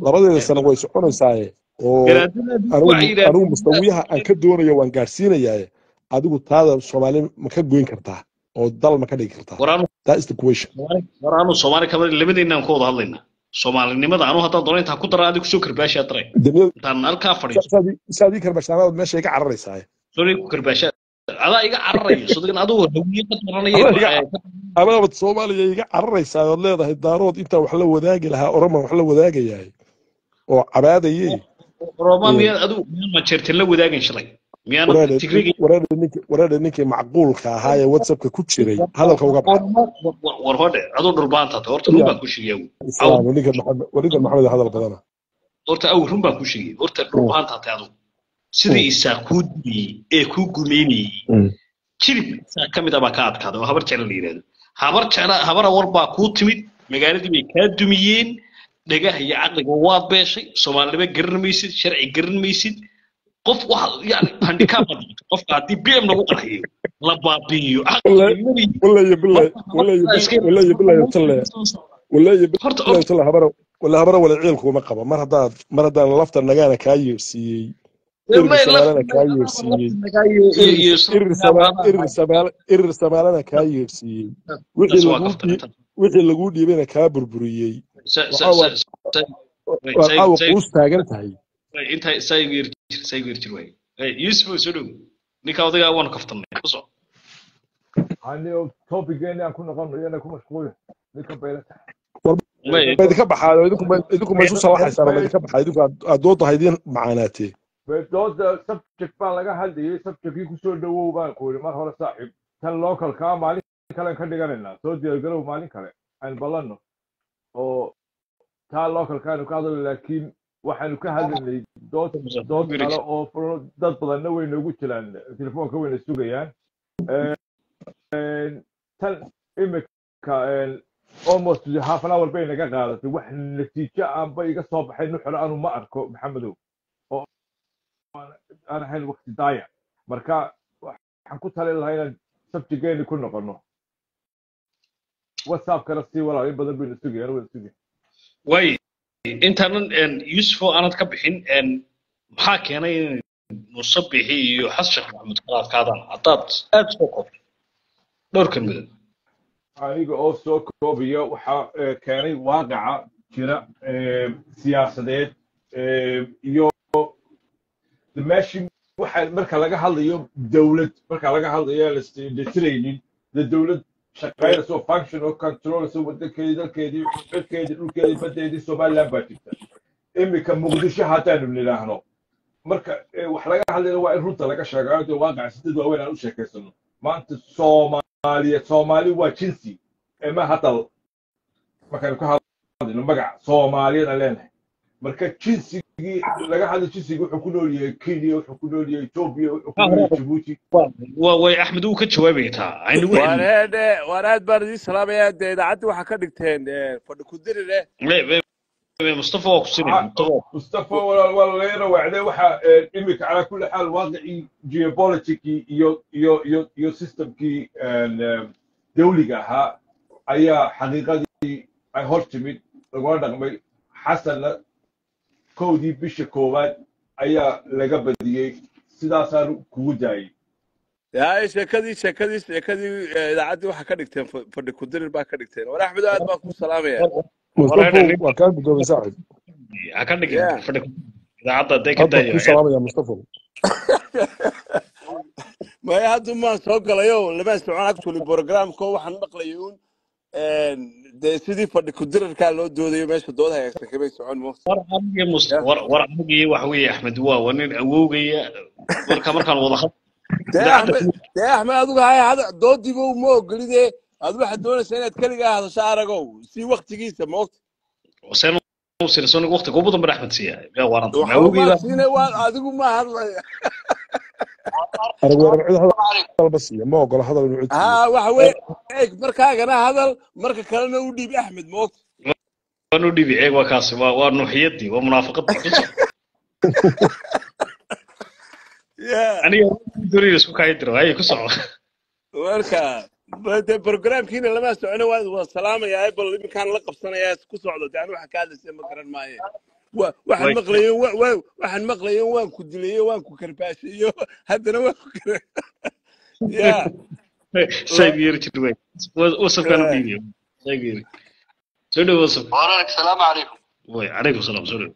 labadayda sano way soconaysaaye oo garaadadaadu anigu waxay anigu yidhaahdeen mustawiyaha aan ka doonayo waan gaadhsiinayaaye, adigu taada Soomaali ma ka goyn kartaa oo dal ma ka dhigi kartaa? War anu That is the question. War anu Soomaali kama, labadeenaan ku wada hadlaynaa Soomaalinimada. Anu haddaan doono intaan ku dara adigu soo karbaashaa daray Duniyada intaan halkaa fadhiiso. Saadii karbaashaanada meesha iga cararaysaaye. Sorry, ku karbaashaa adaa iga cararaya sodigan adigu Hawiye ka doranaya. Adaa iga adaabad Soomaaliya iga cararaysaa ood leedahay daarood intaan wax la wadaagi lahaa Oromo wax la wadaagayahay oo cabaadayay. Roma miyaad adigu miyaan Majeerteen la wadaagin shalay? Miyaan Tigriga Wareedhe, ninkii macquulka ahaa ee WhatsAppka ku jiray hadalka uga baxa. War hodhe, aduu dhulbaanta horta run baan ku sheegaya. Islaam ninka Maxamed, war ninka Maxamed hadal badana. Horta aw run baan ku sheegay, horta dhulbaanta tahay adigu, sidii Isaaq kuu dumiyey ee kuu gumeynayey, jilib Isaaq ka mid ah baa ka adkaaday oo Habar Jecla la yidhahdo. Habar Jecla, Habara war baa kuu timid, magaaladii bay kaa dumiyeen, dhagaha iyo caqliga waad beeshay, Soomaalinimo garan maysid, sharci garan maysid, qof waxa yani handicap baad noqotay. Qofka haddii BM lagu qarxiyo la baabi'iyo caqliga malihi. Wallahi billahi, wallahi wallahi billahi talle, wallahi horta billahi talle, habara wala habara wala ciil kuma qaba. Mar haddaan lafta nagaana kaa yeersiiyey, Irir Samaalana kaa yeersiiyey, Irir Samaalana kaa yeersiiyey, wixii laguu dhiibayna kaa burburiyey, waxaa waa caawa quus taagan tahay. Inta saa igu yar jir, saa igu yar jir waay. Yusuf soo dhow, ninka odaygaa waanu kaftanay, ku soco. Anigo topigeeni aan ku noqono, iyana ku mashquulin ninka baylata. War ma idinka baxaayo? Idinku ma isu salaxaysaan? Ma idinka baxaa? Idinku aad dooda ha idiin macaanaatee. Dooda subject baa laga hadlayay, subjectkii kusoo dhawow baan ku yidhi mar hore saaxiib. Tan localkaa maalin kalen ka dhiganaynaa, soo diyaargarow, maalin kale aan ballanno oo taa localkaanu ka hadlayno, laakiin waxaanu ka hadlaynay dood kale oo furan, dad badanna way noogu jiraan, telefoonka wayna sugayaan. Tan imika almost half an hour bay naga qaadatay, wax natiijo aanba iga soo baxay nuxur aanu ma arko, Maxamedow, oo aan ahayn waqti daaya. Marka waxaan ku talin lahaa inaan subjectgeeni ku noqono. WhatsAppkana sii walaal, in badan baynu sugayaan, waynu sugaya. Way intaanan Yusufo aanad ka bixin, maxaa keenay in Musabixi iyo Xasan Sheekh Maxamuud kala adkaadaan, haddaad aad soo koobto dhowr kelmadood? Aniga oo soo koobiya, waxaa keenay waaqaca jira siyaasadeed iyo meeshii waxa marka laga hadlayo dowlad, marka laga hadlayo aan la isdhetiraynin de dowlad shaqaynaysa oo function oo controlaysa wadankeedii, dalkeedii, cirkeedii, dhulkeedii, badeedii, Somaliland baa jirta. Iminka Muqdisho haddaanu nidhaahno, marka wax laga hadlayna waa in runta laga sheegayo, dee waaqaca sidad waaweyn aan u sheekaysano. Maanta Soomaaliya, Soomaali waa jinsi ma hadal. Markaynu ka hadlayno magaca Soomaaliyeed aan leenahay, marka jinsigii laga hadlay, jinsigii wuxuu ku nool yahay Kenya, wuxuu ku nool yahay Ethiopia, wuxuu ku nool yahay Djibouti. Waa way Axmed uu ka jawaabaya taa aynagu waan celin. Eedhe, waan aad baan idiin salaamayaa. Dee idaacaddi waxaa ka dhigteen fadhi ku dirire. Mustafa waa ku sinaya, Mustafa. Mustafa, walaal walaaleena wacde waxa imika calaa kulli xaal waaqicii geopoliticii iyo systemkii dawliga ahaa ayaa xaqiiqadii ay hor timid lagula dhaqmay. Xasanna 1dii bisha koowaad ayaa laga badiyey, sidaasaanu kugu daayey. Yaay, sheekadii idaacaddii waxaa ka dhigteen fadhi ku dirir baa ka dhigteen. War Axmed, aad baan ku salaamayaa. Mustafa, waa kaa guddoomay saaxib. Ha ka dhigin ya fadhi idaacadda hadday ka Aad baan daayo. Kuu salaamaya, Mustafa. Maya, hadda maan soo galayo, lama socon actually programko. Waxaan maqlayay uun dee sidii fadhi ku dirirkaa loo doodayo, meesha dood hagaagsan kamay socon mo. War anigii ya war anigii waxa weeye Axmed waa nin awowgaya, marka markaan wada hadlo dee idaacadda. Axmed, dee Axmed, adigu hay hada doodiiba uma ogolide. Aad waxaad doonaysaa inaad keligaa hadasho, aragow si waktigiisa moogta. Seen sirson waqti kugu badan baan Axmed siiya yaa waranta ma waxba awowgay maa baa siine, waa adigu ma hadlaya. Arag waran cid hadal ba siiya ma ogola hadal inuu cid siiyo. Haa, waxa weeye eeg, markaagana hadal, marka kalena u dhiib Axmed moogta. Waan u dhibi, eeg, waa kaasi, waa nuuxiyadii, waa munaafaqadii ku soco. Ya aniga doonaya isku kaaya diro, hay ku soco. Marka de programkiina lama socono, waa salaamayaa, bal iminkaan la qabsanayaa, ku socdo. De anu waxa ka hadlaysa ma garan maaye. Waxaan maqlayo waxaan maqlayo waan ku dilayo, waan ku karbaashayo, haddana waan ku kar ya. Sayg yiri jir wey wasafkaan u dhiibiyo, sayg yiri, soo dhow wasafka. Walaal, asalaamu calaykum. Way calaykum salaam, soo dhow.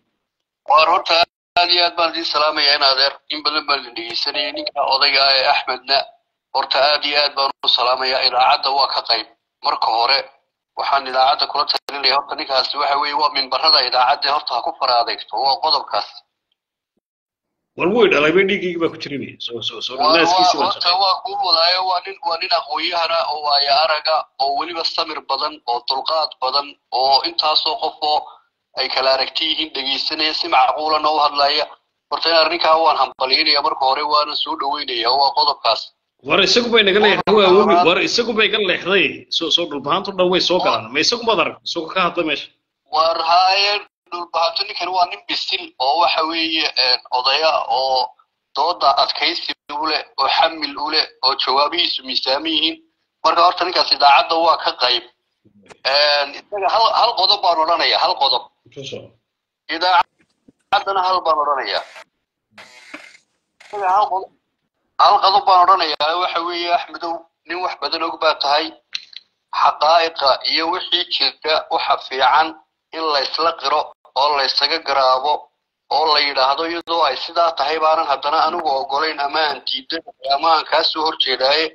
Waar horta aad iyo aad baan idiin salaamayaa in adeer, in badan baan idin dhegeysanayay. Ninka odayga ah ee Axmedna horta aad iyo aad baan u salaamayaa. Idaacadda waa ka qayb. Marka hore waxaan idaacadda kula talinaya, horta ninkaasi waxa weeye waa mimbarada idaacadda, horta ha ku fara adeegto, waa qodobkaas. War way dhalay bay, dhiiggayga baa ku jiray bay soo waar waa naaskiisii baan horta shaqeeyay. Waa kuu wadaayo, waa nin aqoon-yahana oo waaya araga oo weliba samir badan oo dulqaad badan oo intaasoo qof oo ay kala aragti yihiin dhegeysanaya, si macquulana u hadlaya. Horta in arrinkaa waan hambalyaynaya marka hore, waana soo dhaweynaya, waa qodobkaas. War isagu bay naga leexday, Qodobka waa awogi. labaad. War isagu bay iga leexday, soo dhulbahantu dhan way soo galaan, ma isagu baad arag isagoo ka hadlay meesha? War haaye, dhulbahanto ninkan waa nin bisil oo waxa weeye odaya oo dooda adkaysi u leh oo xamil u leh oo jawaabihiisu miisaaman yihiin. Marka horta ninkaas idaacadda waa ka qayb. Isaga hal qodob baan odhanaya, hal qodob. Ku soco. Idaacaddana hal baan odhanaya. Isaga hal qodob baan odhanayaa, waxa weeye Axmedow, nin wax badan og baa tahay. Xaqaa'iqa iyo wixii jira waxa fiican in laysla qiro oo laysaga garaabo oo la yidhaahdo iyadoo ay sidaa tahay baanan haddana anigu ogolayn ama aan diidan ama aan kaa soo horjeedaaye,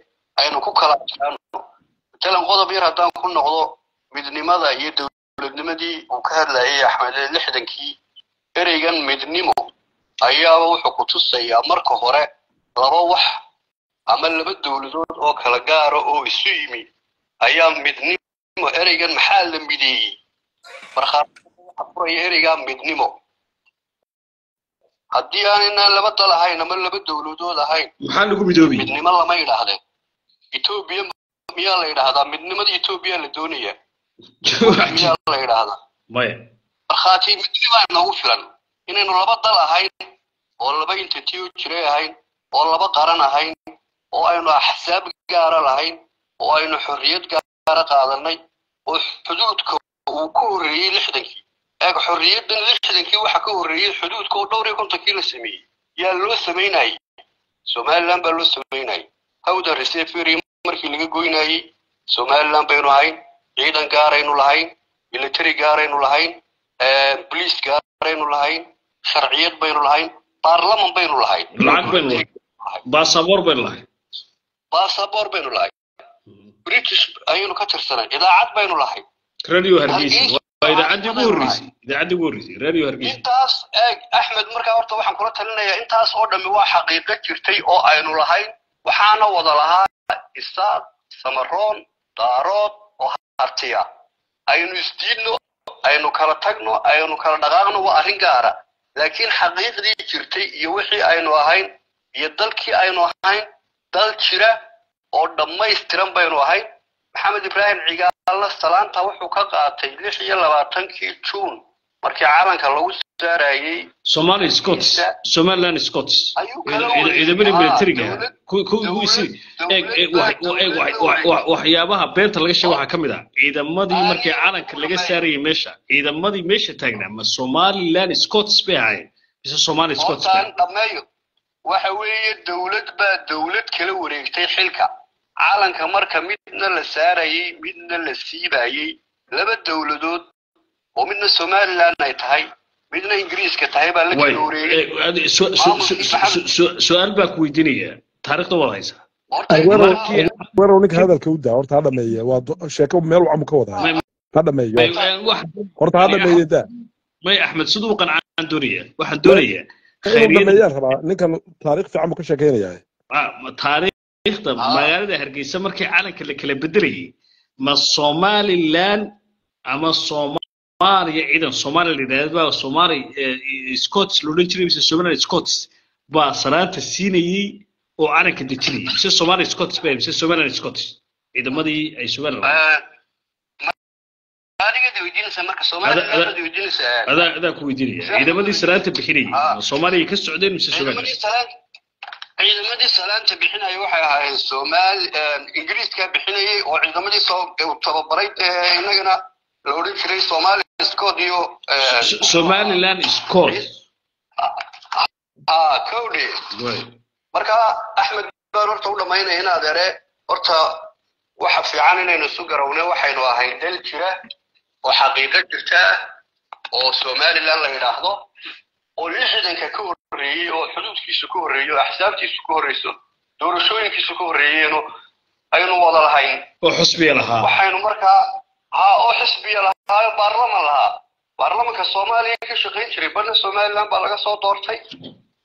aynu ku kala adkaano. Matalan qodob yar haddaan ku noqdo, midnimada iyo dowladnimadii uu ka hadlayay Axmed ee 60-kii, ereygan midnimo ayaaba wuxuu ku tusayaa marka hore laba wax ama laba dowladood oo kala gaara oo isu yimi ayaa midnimo. Ereygan maxaa la mideeyey? Markhaati waxa furaya ereygaa midnimo. Haddii aanayna laba dal ahayn ama laba dowladood ahayn, Maxaa lagu midoobay? Midnimo lama yidhaahdeen. Etoobiya miyaa la yidhaahdaa? Midnimada Etoobiya la doonaya miyaa la yidhaahdaa? Maya. Markhaati midnibaa noogu filan inaynu laba dal ahayn oo laba entity oo jiray ahayn oo laba qaran ahayn oo aynu axsaab gaara lahayn oo aynu xorriyad gaara qaadanay oo xuduudka uu ka horreeyey 60-kii. Eeg, xorriyaddan 60-kii waxa ka horreeyey xuduudka oo dhowr iyo kontonkii la sameeyey. Yaa loo samaynayey? Somaliland baa loo samaynayey. Hawda resefery markii laga goynayey Somaliland baynu ahayn, ciidan gaaraynu lahayn, military gaaraynu lahayn, police gaaraynu lahayn, sharciyad baynu lahayn, baarlaman baynu lahayn, lacag baynu lahayn, baasaboor baynu lahayn, baasaboor baynu lahayn, British ayaynu ka tirsanay, idaacad baynu lahayn, Radio Hargeysa waa idaacaddii ugu horreysay, idaacaddii ugu horreysay, Radio Hargeysa. Intaas eeg, Axmed. Markaa horta waxaan kula talinayaa, intaas oo dhammi waa xaqiiqo jirtay oo aynu lahayn, waxaana wada lahaa Isaaq, Samaroon, Daarood oo Hartiya. Aynu isdiidno, aynu kala tagno, aynu kala dhaqaaqno, waa arrin gaara, laakiin xaqiiqdii jirtay iyo wixii aynu ahayn iyo dalkii aynu ahayn, dal jira oo dhammaystiran baynu ahayn. Maxamed Ibraahim Cigaalna salaanta wuxuu ka qaatay 26-kii Juun markii calanka lagu saarayey. Somali Scots, Somaliland Scots, ciidamadii militariga. Waxyaabaha beenta laga sheego waxaa ka mid ah ciidamadii markii calanka laga saarayay meesha, ciidamadii meesha taagnaa ma Somaliland Scots bay ahayn mise Somali Scots bay? Dhameeyo. Waxa weeye, dowlad baa dowlad kala wareegtay xilka. Calanka marka midna la saarayey midna la siibayey, laba dowladood oo midna Somaliland ay tahay midna Ingiriiska tahay baa la kala wareegay. Su-aal baa ku weydiinaya, taariikhda waad haysaa. Werow, ninka hadalka u daa horta, ha dhameeye. Waa sheeko meel wacan buu ka wadaa, ha dhameeyo horta, ha dhameeye daa. May, Axmed siduu qancaan doonaya, waxaan doonayaa inuu dhameeyaan rabaa. Ninkan taariikh fiican buu ka sheekeynayaa. Taariikhda magaalada Hargeysa markii calanka la kala bedelayay, ma Somaliland ama Soomaaliya, ciidan Soomaaliya la yidhahdo baa Somali Scots la odhan jiray mise Somaliland Scots baa salaanta siinayey oo calanka dejinayay? Mise Somali Scots ba mise Somaliland Scots, ciidamadii ay Somaliland? Adaa ku weydiinaya, ciidamadii salaanta bixinayay ma Soomaaliya ka socdeen mise Somaliland? Ciidamadii salaanta bixinaya waxay ahaayeen Soomaali, Ingiriiska bixinayay oo ciidamadii soo tababaray, innagana la odhan jiray Somali Scot iyo Somaliland Scot. Kowdhi. Marka Axmed baan horta u dhamaynaya in adeere, horta waxa fiican inaynu isu garawne waxaynu ahayn dal jira oo xaqiiqo jirta oo Somaliland la yidhaahdo oo 60-ka ka horreeyey oo xuduudkiisu ka horreeyey oo axsaabtiisu ka horreyso, doorashooyinkiisu ka horreeyeeno aynu wada lahayn. Oo xisbiya lahaa. Waxaynu markaa ha oo xisbiya lahaa oo baarlaman lahaa, baarlamanka Soomaaliya ka shaqayn jiray. Barna Somaliland baa laga soo doortay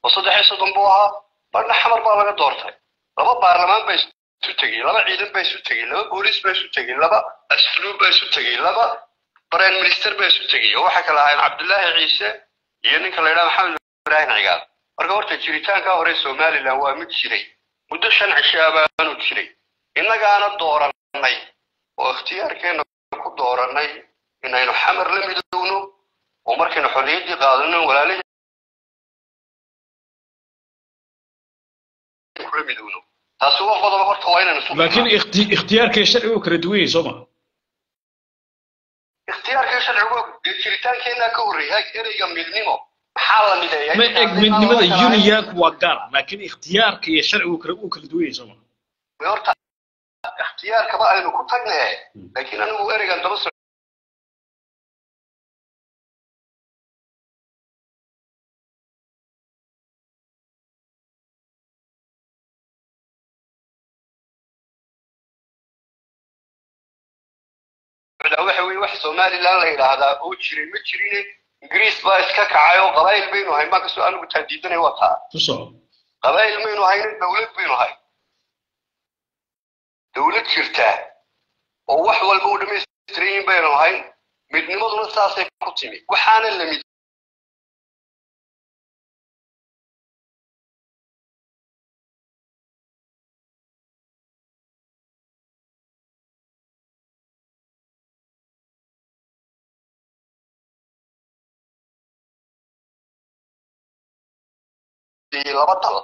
oo 33 buu ahaa, barna Xamar baa laga doortay. Laba baarlamaan baa isu tegey, laba ciidan baa isu tegey, laba booliis baa isu tegey, laba asluub baa isu tegey, laba prime minister baa isu tegey, oo waxay kala ahaayeen Cabdullaahi Ciise iyo ninka la yidhaha Maxamed Ibraahim Cigaal. Marka horta jiritaanka hore Somaliland waa mid jiray muddo 5 cishaa baanu jiray, innagaana dooranay oo ikhtiyaarkeena ku dooranay inaynu Xamar la midowno oo markaynu xorriyaddii qaadano walaalihii kula midowno. Taasi waa qodob, horta waa inaynu laakiin ikhtiyaarka sharcigu kala duwan yahay, soo ma? Ikhtiyaarka sharcigu jiritaankeenna ka horreeya. Ereyga midnimo maxaa la mideeyaa? Ma eg, midnimada unionku waa gaar, laakiin ikhtiyaarka iyo sharcigu kala uu kala duwan yahay, soo ma? Horta ikhtiyaarkaba aynu ku tagne, laakiin anigu ereygan daba socdaa waxa weeye, wax Somaliland la yidhaahdaa oo jiray ma jirine, Ingiriis baa iska kacay oo qabaayil baynu hayn baan kasoo anigu taa diidanay. Waa taa, qabaayil maynu haynin, dowlad baynu hayn, dowlad jirtaa oo wax walba u dhamaystiran yihiin baynu hayn. Midnimaduna saasay ku timi, waxaana la mid mideeyey laba dal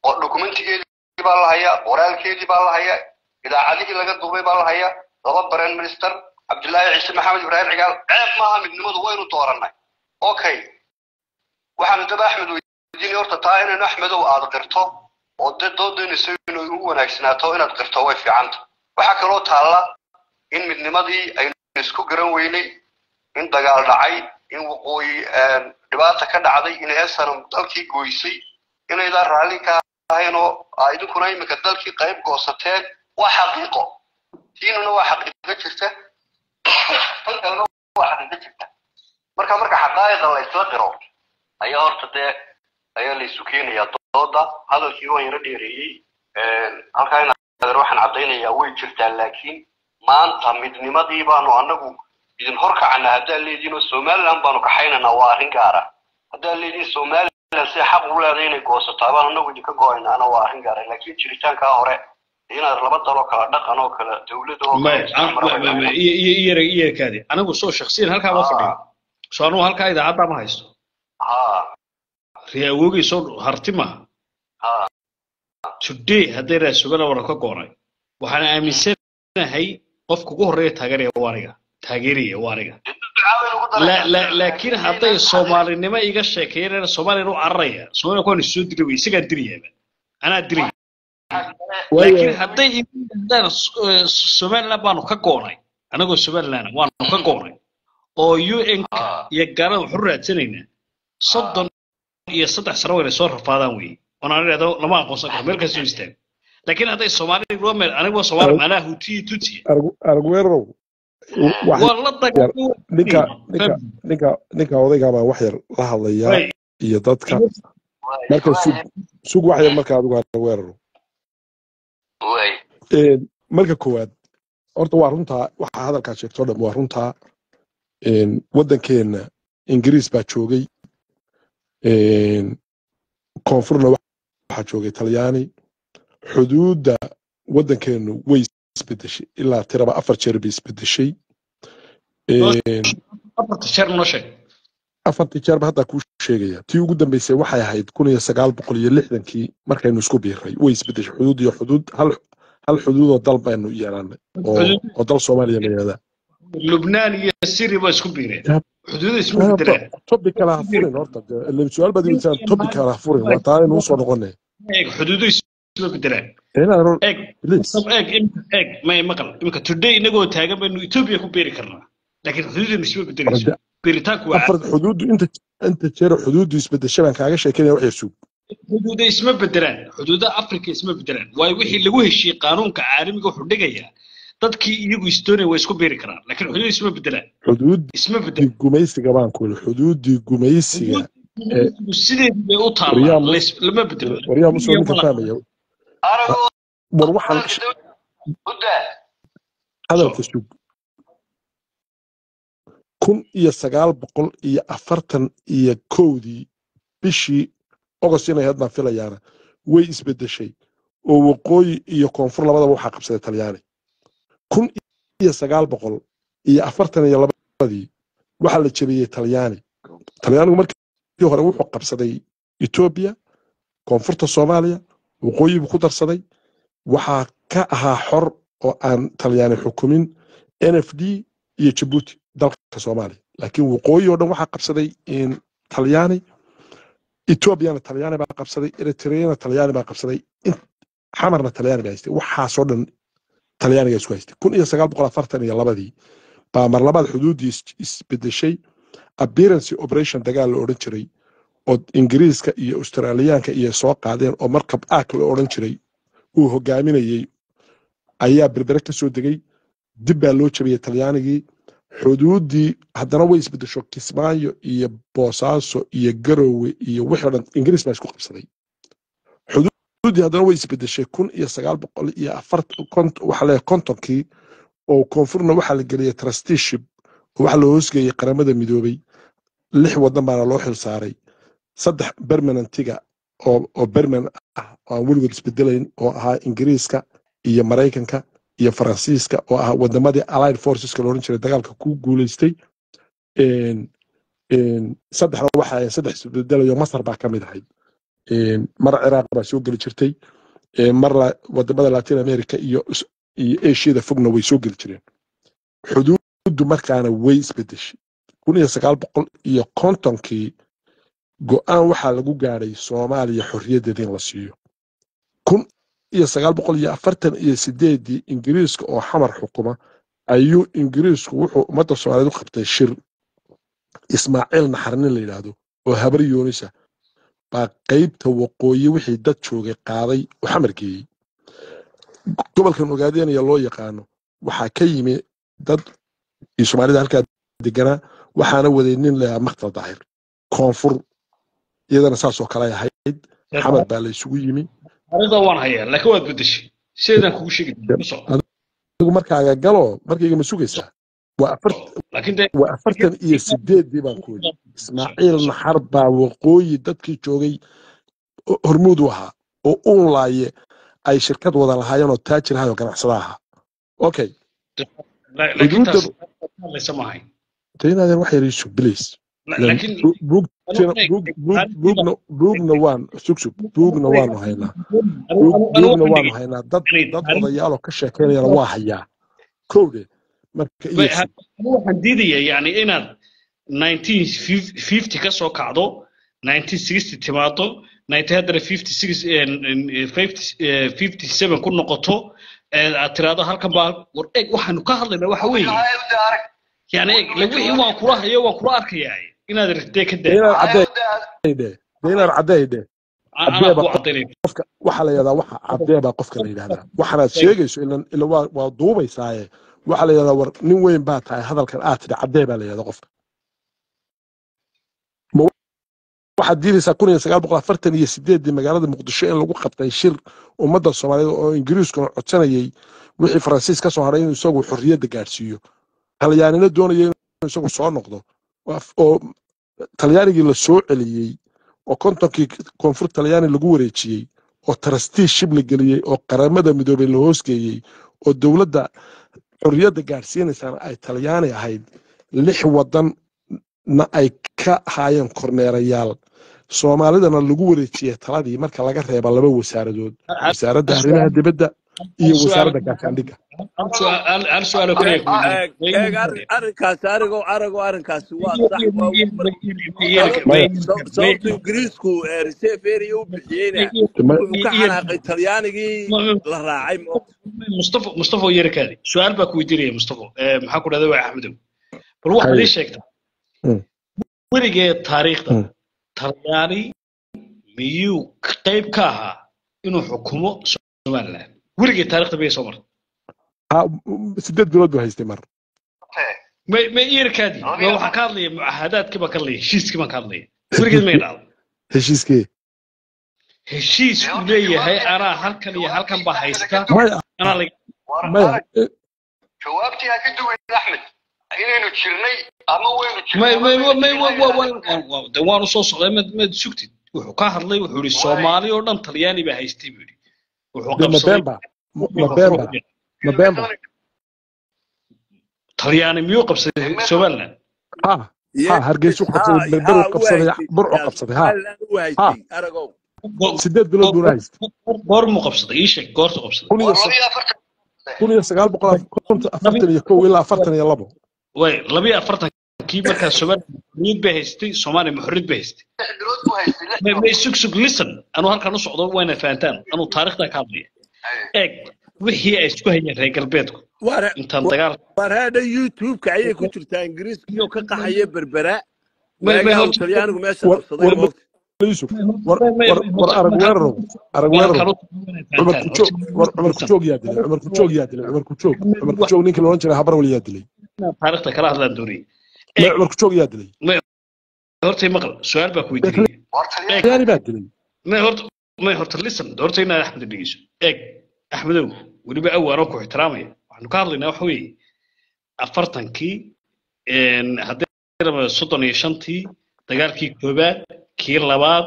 oo dokumentigeedii baa la hayaa, qoraalkeedii baa la hayaa, idaacadihii laga duubay baa la hayaa, laba prime minister Cabdillaahi Ciise Maxamed Ibraahim Cigaal. Ceeb maaha midnimadu, waynu doorannay. Okay, waxaanu daba Axmed weydiinay horta taa inaynu Axmedow aad qirto oo dee doodaynu inay ugu wanaagsanaato inaad qirto way fiicanta. Waxaa kaloo taalla in midnimadii aynu isku garan weynay, in dagaal dhacay, in waqooyi dhibaata ka dhacday, in heesanam dalkii gooysay, inaydaan raalli ka ahayn oo idinkuna iminka dalkii qayb goosateen. Waa xaqiiqo, tiinuna waa xaqiiqo jirta, tan kalena waa xaqiiqo jirta. Marka xaqaa'iqa la isla qiro ayaa horta dee ayaa la isu keenayaa dooda. Hadalkii waan yaro dheereeyey halkaa in adeer waxaan caddaynayaa way jirtaa, laakiin maanta midnimadii baanu annagu idin horkacana haddaad leediin oo Somaliland baanu kaxaynaynaa, waa arrin gaara. Haddaad leediin Somaliland si xaq u leedahay inay goosataa baan annagu idinka go'aynaana, waa arrin gaara. Laakiin jiritaankaa hore inaad laba daloo kala dhaqan oo kala dawlad oo iyarkaadi anigu soo shakhsiyan halkaa ma fadhiyo, soo anugu halkaa idaacadda ma haysto. Riyaawogii soo harti maaha. Today hadday raa Somaliland waana ka go'nay, waxaan aaminsanahay qofka ugu horreeya taageeraya waa aniga, taageeraya waa aniga. Laakiin hadday soomaalinimo iga sheekeeyeen Soomaaliyan u cararaya, Soomaaliya kuwaan soo dilay wey, isagaa dilayaaba, anaa dilaya. Laakiin hadday igu yidhaahdaan Somaliland baanu ka go'nay, anagoo Somaliland waanu ka go'nay oo UN-ka iyo gaalada waxu raadsanaynaa 33 sano wayna soo rafaadaan wey, oonaan idhahdo lama aqoonsan karo meel kastoo istaago. Laakiin hadday Soomaali loo meel anigu waa Soomaali macnaha Hutiyi Tutsi Arguerow waa la dagaalay. Ninka odayga baa wax yar la hadlaya iyo dadka marka sug wax yar marka adigu Arguerow. Marka koowaad horta waa runtaa waxa hadalkaa sheegto dhan waa runtaa. Waddankeenna Ingiriis baa joogay, koonfurna waxaa joogay Talyaani. Xuduudda waddankeennu way isbedeshay ilaa tiraba 4 jeer bay isbedeshay. Afarta jeer noo sheeg. Afartii jeerba haddaa kuu sheegaya. Tii ugu dambeysay waxay ahayd 1960kii markaynu isku biiray, way isbedeshay xuduud iyo xuduud hal xuduudoo dal baynu yeelanay oo dal Soomaaliya la yidhahdaa. Lubnaan iyo Syria waa isku biireen, xuduuda isma bedelaan. Topic kale ha furin horta, su'aal baad weydiisaan, topic kale ha furin, waa taa inuu soo noqonay. Eeg, xuduudu isma bedelaan. Eeg eeg eeg may maqal imika today inagoo taagan baynu Ethiopia ku biiri karnaa, laakiin xuduudu isma bedelayso. Biiritaanku waa afar xuduudu inta jeer xuduudu isbedeshay baan kaaga sheekeynaya wax yar suug. Xuduuda isma bedelaan, xuduuda Afrika isma bedelaan, waayo wixii lagu heshiiyey qaanuunka caalamiga wuxuu dhigayaa dadkii iyagu istoonaya way isku biiri karaan, laakiin xuduud isma bedelaan. Xuduud isma bedelaan gumaysiga baan ku yidhi, xuduuddii gumaysiga sideedii bay u taallaa, lama bedelo. Waryaa musoo ninka fahmaya war waxaan hadalka sug. 1941dii bishii August inay ahayd baan filayaana way isbedeshay oo waqooyi iyo koonfur labadaba waxaa qabsaday Talyaani. 1942dii waxaa la jebiyey Talyaani. Talyaanigu markii hore wuxuu qabsaday Etoobiya, koonfurta Soomaaliya, waqooyi buu ku darsaday. Waxaa ka ahaa xor oo aan Talyaani xukumin NFD iyo Jabuuti dalka Soomaaliya, laakiin waqooyi oo dhan waxaa qabsaday Talyaani. Etoobiyana Talyaani baa qabsaday, Eritreana Talyaani baa qabsaday, Xamarna Talyaani baa haystay. Waxaasoo dhan Talyaaniga isku haystay. 1942dii baa mar labaad xuduuddii isbedeshay. Appearance operation dagaal la odhan jiray oo Ingiriiska iyo Australiyaanka iyo soo qaadeen oo markab aak la odhan jiray uu hogaaminayey ayaa Berbere ka soo degay. Dib baa loo jabiyey Talyaanigii. Xuduuddii haddana way isbedesho, Kismaayo iyo Boosaaso iyo Garowe iyo wixii o dhan Ingiriis baa isku qabsaday. Xuduuddii haddana way isbedeshay 1950kii oo koonfurna waxaa la geliyey trusteeship oo waxaa loo hoosgeeyey Qaramada Midoobay. 6 waddan baana loo xil saaray, 3 permanentiga oo permanent ah oo aan weligood isbedelayn oo ahaa Ingiriiska iyo Maraykanka iyo Faransiiska oo ah wadamadii Allied Forceska la odhan jiray dagaalka ku guulaystay. Saddexna waxa saddex isbedelayo, Masar baa ka mid ahayd. Mar Ciraaq baa soo geli jirtay, mar wadamada Latin America iyo Asiada fogna way soo geli jireen. Xuduuddu markaana way isbedeshay. 1950kii go'aan waxaa lagu gaadhay Soomaaliya xorriyaddeeda in la siiyo. 1948dii Ingiriiska oo Xamar xukuma ayuu Ingiriisku wuxuu ummadda Soomaaliyeed u qabtay shir. Ismaaciil Naxarnin la yidhaahdo oo Habar Yoonisa baa qaybta waqooyi wixii dad joogay qaaday oo Xamar geeyey. Gobolkan Ogaadeenaya loo yaqaano waxaa ka yimi dad iyo Soomaalida halkaa deganaa, waxaana waday nin la yidhaahdo Maktal Daahir. Koonfur iyadana saasoo kale ay ahayd, Xamar baa la isugu yimi. Taariikhda waan hayaa, laakiin waad bedeshay, sideedaan kugu sheegi ku soco. Adigu markaaga galo, markayga ma sugaysaa? Waa Laakiin dee waa 48dii baan ku yidhi. Ismaaciil Naxar baa waqooyi dadkii joogay hormuud u ahaa oo uun laaye ay shirkad wada lahaayeen oo taajir ahaa oo ganacsada ahaa. Okay. Laakiin Xuduudda taas hadlaysa maahay. Taynaadeen wax yar isu bilays. Laakiin Buugna buugna waan sug buugna waanu haynaa, buugna waanu haynaa, dad odayaaloo ka sheekaynayana waa hayaa kowde marka iyo sug. Waxaan diidayaa yani inaad 1950 ka soo kacdo, 1960 timaado, 1956 57 ku noqoto, aad tiraahdo halkan baa. War eeg, waxaanu ka hadlaynaa waxa weeye yani eeg la wixii waan kula hayo, waan kula arkayaa inaad ritee ka daa. Inaad caddeey dheh, inaad caddeey dheh. Anaa Caddeeba kuu caddaynaya. Qofka waxaa la yidhahdaa waxa caddee baa qofka la yidhahdaa waxaanaad sheegayso ila waa duubaysaaye. Waxaa la yidhahdaa war nin weyn baa tahay, hadalkan aad tidhi caddee baa la yidhahdaa qofka. Ma waxaad diidaysaa 1948dii magaalada Muqdisho in lagu qabtay shir ummadda Soomaaliyeed oo Ingiriiskuna codsanayay wixii Faransiis ka soo haray inuu isagu xorriyadda gaadhsiiyo, Talyaanina doonaya inuu isagu soo noqdo, oo Talyaanigii la soo celiyey oo 50kii koonfur Talyaani lagu wareejiyey oo trusteeship la geliyey oo Qaramada Midoobay la hoosgeeyey oo dowladda xorriyadda gaadhsiinaysaana ay Talyaani ahayd, 6 wadan na ay ka ahaayeen kormeerayaal, Soomaalidana lagu wareejiyey taladii marka laga reeba laba wasaaradood, wasaaradda arrimaha dibadda iyo wasaaradda gaashaandhigga? Hal su'aal oo kaliya ku Eeg eeg, arrinkaasi arigo arago, arrinkaasi waa sax, waa Maya. Sababtu Ingiriisku reserve area u bixiyeyna wuxuu ka xanaaqay Talyaanigii la raacay moogta. Mustafa, Mustafa yerkaadi, su'aal baa ku weydiinaya Mustafa. Maxaa ku dhahday waa Axmedow, bal waxaad ii sheegtaa weligeed taariikhda Talyaani miyuu qayb ka ahaa inuu xukumo Somaliland? Weligeed taariikhda miyay soo martay? Ha, 8 bilood buu haystay mar. May yerkaadi, ma waxaan ka hadlaya mucaahadaadkii baan ka hadlaya, heshiiskii baan ka hadlaya. Weligeed may dhacdo? Heshiiskee? Heshiis uu leeyahay anaa halkan iyo halkan baa haysta. Maya. Anaa laga Maya. Jawaabtii ha ka duwan Axmed, inaynu jirnay ama waynu may jirnay may ama may waynu wa jirnay. wa wa wa de waanu soo socday, mad sugtid. Wuxuu ka hadlay, wuxuu yidhi Soomaali oo dhan Talyaani baa haystay buu yidhi. Wuxuu De ma qabsaday beenba ma beenba ma beenba? Talyaani miyuu qabsaday Somaliland? Ha ha, Hargeysu qabsaday, Berberu Ha, wuu qabsaday, haystay Burco qabsaday, ha. Somaliland wuu Ha. haystay aragow. 8 bilood buuna haystay. Goormuu qabsaday? Ii sheeg goortuu qabsaday. 1941 ilaa 42. Way 42kii markaa Somaliland xorriyad bay haystay, Soomaaliya ma xorriyad bay haystay? May sug sug, listen, anuu halkan u socdo waa inaad fahantaan, anuu taariikhda ka hadlaya. Eeg wixii ay isku hayeen reer galbeedku Waar intaan dagaal waar hadha YouTube-ka ayay ku jirtaa Ingiriiskii oo ka qaxaya Berbera may may waagaha uu horta Talyaanigu meesha War qabsaday war moogta. Yusuf, war may war may war horta arag weerarow, arag waan weerarow. kala Cumar fahantaan Kujoog, war Cumar Kujoog yaa dilay? Cumar Kujoog yaa dilay? Cumar Kujoog, Cumar Kujoog ninkii la oran jiray Habarwal yaa dilay? Taariikhda kala hadlaan doonayay. May Eeg. Cumar Kujoog yaa dilay? May horta maqal, su'aal baa ku weydiinaya. Eeg. Talyaani baa dilay. May horta listen, horta inaad Axmed dhegeyso. Eeg Axmedow, weliba aw anoo ku ixtiraamaya, waxaanu ka hadlaynaa waxa weeye 40kii, haddii 35tii dagaalkii koobaad, kii labaad,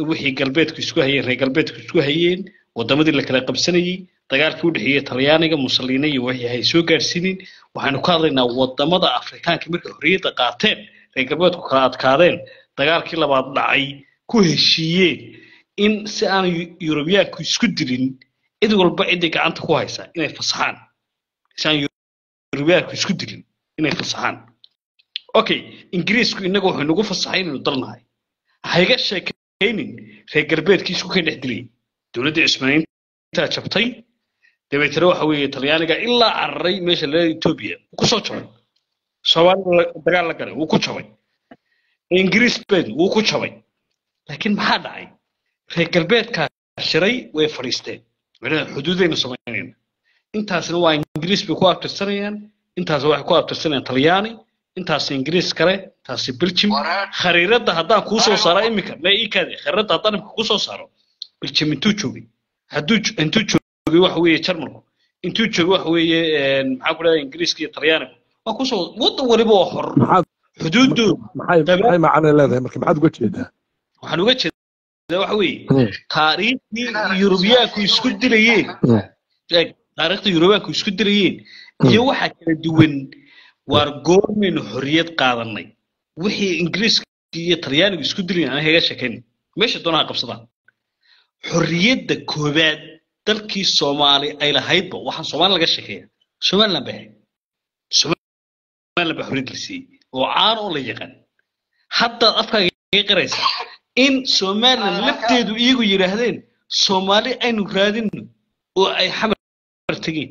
wixii galbeedku isku hayeen, reer galbeedku isku hayeen, wadamadii la kala qabsanayey, dagaalkii u dhexeeyey Talyaaniga Musaliina iyo wixii ay soo gaadhsiinin. Waxaanu ka hadlaynaa wadamada Afrikaanka markay xorriyadda qaateen, reer galbeedku kala adkaadeen, dagaalkii labaad dhacay, ku heshiiyeen In si aan Yurubiyaanku isku dilin, cid walba ciddii gacanta ku haysa inay fasaxaan, si aan Yurubiyaanku isku dilin inay fasaxaan. Okay, Ingiriisku innaga wuxuu inagu fasaxay inaynu dalnahay. Hayga sheekaynin reer galbeedkii isku keen dhex dilayay. Dowladda Cusmaaniyiinta jabtay, dabeetana waxa weeye Talyaaniga ilaa cararay meesha la Etoobiya wuu ku soo jabay. Soomaalida dagaal la galay, wuu ku jabay. Ingiriis been wuu ku jabay. Laakiin maxaa dhacay? Reer galbeedkaa shiray, way fadhiisteen. Waxay xuduudaynu samaynayna. Intaasna waa Ingiriis bay ku abtirsanayaan, intaas waxay ku abtirsanayaan Talyaani, intaas Ingiriis kale, intaasi Belgium. Khariiradda haddaan kuu soo saaro iminka, ma ii kaadi, khariiradda haddaan iminka kuu soo saaro, Belgium intuu joogay, hadduu intuu joogay waxa weeye Jarmalku, intuu joogay waxa weeye maxaa ku dhahay Ingiriiska iyo Talyaanigu, waa kusoo waddan waliba waa xor Maxaad xuduuddoodu. Maxay macno leedahay marka? Maxaad uga jeedaa? Waxaan uga jeedaa waxa weeye taariikhdii Yurubiyaanku isku dilayeen, eeg, taariikhda Yurubiyaanku isku dilayeen iyo waxa kala duwan. Waar goormaynu xorriyad qaadanay? Wixii Ingiriiska iyo Talyaanigu isku dilayeen aan kaga sheekayn, meesha doonaha qabsadaan. Xorriyadda koowaad dalkii Soomaali ay lahaydba, waxaan Soomaali laga sheekeeya, Somaliland bay ahayd. Somaliland baa xorriyad la siiyey oo caan oo la yaqaan. Haddaad afkaaga kaga qiraysaa in Somaliland lafteedu iyagu yidhaahdeen Soomaali aynu raadino, oo ay Xamar tegeen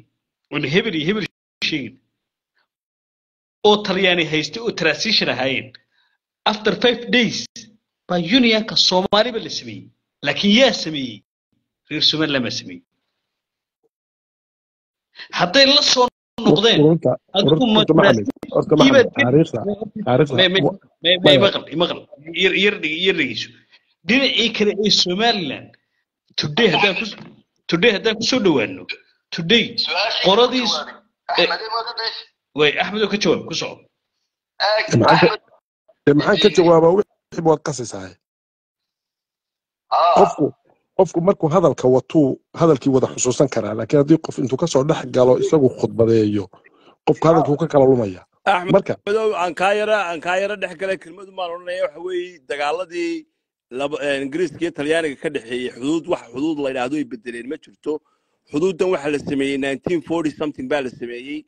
oona hebel iyo hebel sheegin oo Talyaani haystay oo transition ahaayeen. After 5 days baa unionka Soomaaliba la sameeyey. Laakiin yaa sameeyey? Reer Somaliland baa sameeyey. Hadday la soo noqdeen Runta adigu ma horta Maxamed, horta Maxamed, taariikhda may maqal, maqal yar yar, yar dhegeyso. Dhinacii kale ee Somaliland today haddaan ku soo dhawaano, today qoladii way Axmed oo ka jawaab ku soco. Maxaan ka jawaabaa? Wixii waad qasaysaa. Qofku markuu hadalka watuu hadalkii wada xusuusan karaa, laakiin haddii qof intuu kasoo dhex galo isagu khudbadeeyo, qofku hadalkuu ka kala lumaya. Axmed Marka Madow, aan kaa yara dhex galay. Kelmadu maan odhanaya waxa weeye dagaaladii laba Ingiriiska iyo Talyaaniga ka dhexeeyey, xuduud wax xuduud la yidhaahdo ay bedeleen ma jirto. Xuduuddan waxaa la sameeyey 1940 something baa la sameeyey.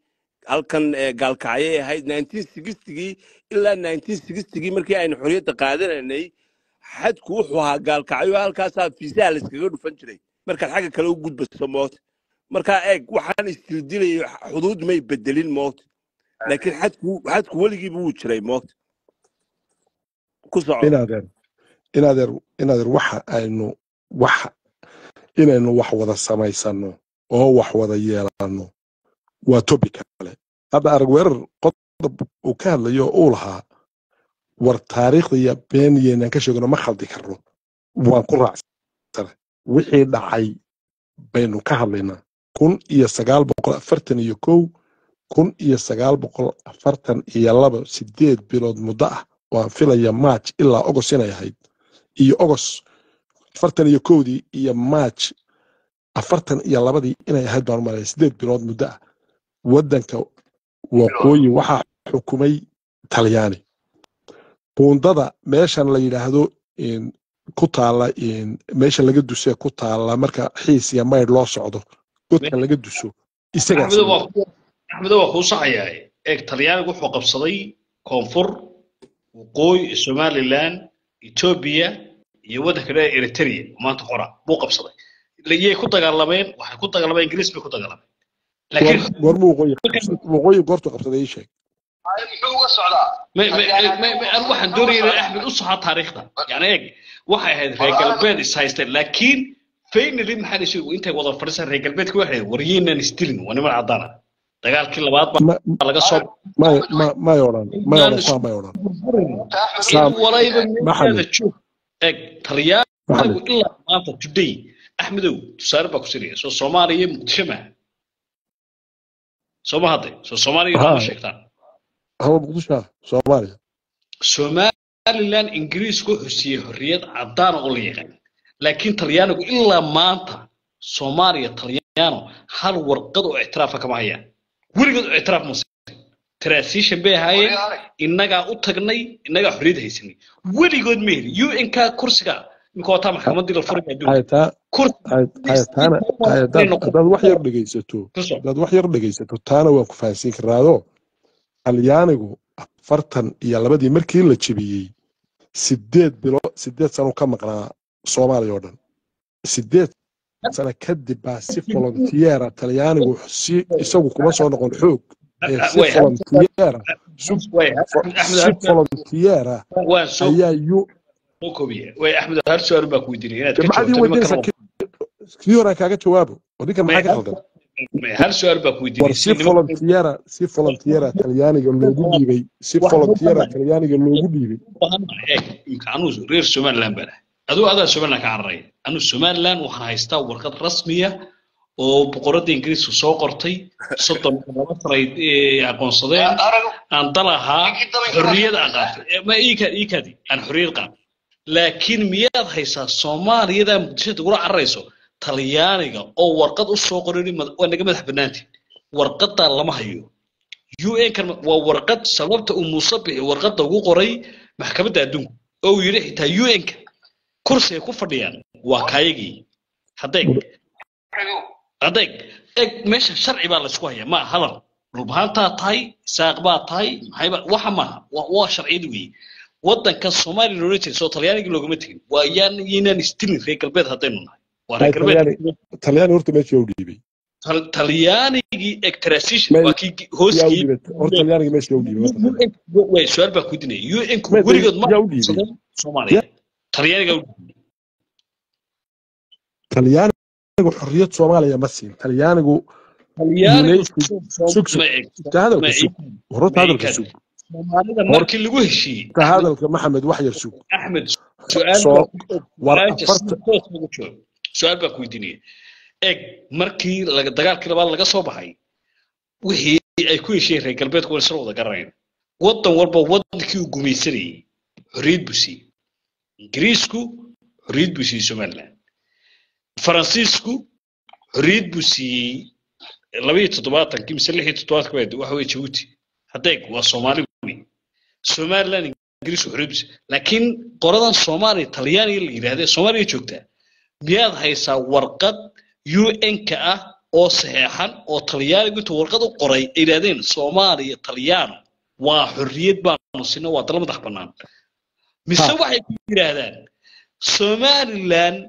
Halkan Gaalkacyay ahayd 1960gii ilaa 1960gii markii aynu xorriyadda qaadanaynay. Xadku wuxuu ahaa Gaalkacyo, halkaasaa fiisaha layskaga dhufan jiray markaad xagga kale u gudbaso moota. Markaa eeg, waxaan istildilayay xuduud may bedelin moota, laakiin xadku weligiiba wuu jiray moota. Ku soco. Inaadeer, waxa aynu wax inaynu wax wada samaysano oo wax wada yeelano waa topic kale. Hadda arag weerar qodob uu ka hadlayo oo uu lahaa war taariikhda iyo been yeynaan ka sheegno, ma khaldi karno. Waan ku raacsana. Wixii dhacay baynu ka hadlaynaa. 1941, 1942, 8 bilood muddo ah oo aan filaya March ilaa August inay ahayd, iyo August 41-dii iyo March 42-dii inay ahayd baan u malaya, 8 bilood muddo ah waddanka waqooyi waxaa xukumay Talyaani. Buundada meeshan la yidhaahdo ku taala, meesha laga dusee ku taala marka Xiis iyo Maydh loo socdo, godka laga duso isagaa Axmedo sameeyey. Axmedo, waa kuu saxayaa. Eeg, Talyaanigu wuxuu qabsaday koonfur, waqooyi, Somaliland, Etoobiya iyo waddanka dheer Eritrea oo maanta qora buu qabsaday. Yay ku dagaalameen? Waxay ku dagaalameen Ingiriis bay ku dagaalameen, laakiin Goormuu waqooyi waqooyi goortuu qabsaday ii sheeg. Muxuu uga socdaa? Anigu waxaan doonaya inaan Axmed u saxo taariikhda. Yani eeg, waxay ahayd reer galbeed is haysteen, laakiin finally maxaa la sheegay? Intay wada fadhiisan reer galbeedka waxay ahayd waryeynaan isdilin, waa niman cadaan ah. Dagaalkii labaad baa laga soo May odhan, may odhan, saa may odhan. Cid walayba Maxamed. meeshaada joog. Eeg, Talyaanigu Maxamed. ilaa maanta today, Axmedow, tusaale baa ku sinaya. Soo Soomaaliya iyo Muqdisho maaha? Soo ma hadde soo Soomaaliya Ha. ma sheegtaan? Hawa Muqdisho ah, Soomaaliya. Somaliland Ingiriisku wuxuu siiyey xorriyad caddaan oo la yaqaan, laakiin Talyaanigu ilaa maanta Soomaaliya Talyaano hal warqad oo ictiraafa kama hayaan. Weligood oo ictiraaf ma siin. Transition bay ahaayeen. Innagaa u tagnay, innagaa xorriyad haysanay. Weligood ma helin UN ka kursiga. Imika waa taa maxkamaddii la furaya adduunka. Hay taa Kursi hay hay taana hay inay hadaad noqoto hadaad wax yar dhegaysato, ku soo. hadaad wax yar dhegaysato, taana waan ku fahansiin karaado. Talyaanigu 42dii markii la jebiyey, 8 bilo, 8 sano ka maqnaa Soomaaliya oo dhan. 8 sano kadib baa si volunteer ah Talyaanigu si isagu kuma soo noqon xoog ee si Way volunteer ah sug way Axmed si hal volunteer ah waan soo ayaa yu koobiye. Way Axmed, hal su'aal baa ku weydiinaya inaad ka maxaad ii jawaabto nimankan weydiinaysaa? Kii horaan kaaga jawaabo oo ninkan May maxaa ka khaldan? May hal su'aal baa ku War weydiinaya si si nimankan volunteer ah, si volunteer ah Talyaaniga loogu dhiibay, si wax loo volunteer ah baahan Talyaaniga loogu dhiibay. Eeg, imika anuu reer Somaliland baan ahay, aduu adaa Somaliland ka cararaya. Anuu Somaliland waxaan haystaa warqad rasmiya oo boqoradda Ingiriisku soo qortay, 32 sano ay aqoonsadeen aan dal ahaa, xorriyad aan qaatay. Ma iikaadi aan xorriyad qaatay, laakiin miyaad haysaa Soomaaliyada Muqdisho ugula cararayso Talyaaniga oo warqad u soo qoray waa naga madax bannaantiin? Warqadaa lama hayo. UN kan waa warqad sababta uu Muuse Bixi warqadda ugu qoray maxkamadda adduunka oo uu yidhi xitaa UN-ka kursi ay ku fadhiyaan waa kaayagii. Haddeeg adeeg eg, meesha sharci baa laysku hayaa, ma hadal dhulbahaantaa tahay, saaq baa tahay, maxayba waxa maaha, waa sharciyad weeye. Waddanka Soomaaliya loola jeeda soo Talyaanigii loogama tegin. Waa yaan yaynaan isdilin reer galbeed haddaynu nahay, waa reer Hay galbeed. Talyaani horta meesha yaa u dhiibay? Talyaanigii eg transition May waa kii yaa u hooskii dhiibay horta Talyaaniga meesha yaa u dhiibay horta Talyaani? Way su'aal baa ku dinaya UN-ku May weligood ma yaa u dhiibay? aqoonsadeen Soomaaliya yaa Talyaaniga u dhiibay. Talyaanigu xorriyad Soomaaliya ma siin. Talyaanigu Talyaanigu United sug sug ma eg ta hadalka ma sug horta ma hadalka ekaad sug Soomaalida horta markii lagu heshiiyey Axmed hadalka Maxamed wax yar sug. Axmed su'aal Soo baa ku war su'aasha si afarta toos ugu jawaab. Su'aal baa ku weydiinaya. Eeg, markii dagaalkii labaad laga soo baxay, wixii ay ku heshiiyeen reer galbeedku waa isla wada garanayaan. Waddan walba waddankii uu gumaysanayay xorriyad buu siiyey. Ingiriisku xorriyad buu siiyey Somaliland, Faransiisku xorriyad buu siiyey 72-kii mise 76-kii waxa weeye Jabuuti. Haddeeg waa Soomaali wey. Somaliland Ingiriisku xorriyad buu siiyey, laakiin qoradan Soomaaliya Talyaaniga la yidhaahda ee Soomaaliya joogtaa, miyaad haysaa warqad UN-ka ah oo saxeexan oo Talyaanigu intuu warqad u qoray ay yidhaahdeen Soomaaliya Talyaano waa xorriyad baanu sino, waa dal madax bannaan? Mise ha waxay ku yidhaahdaan Somaliland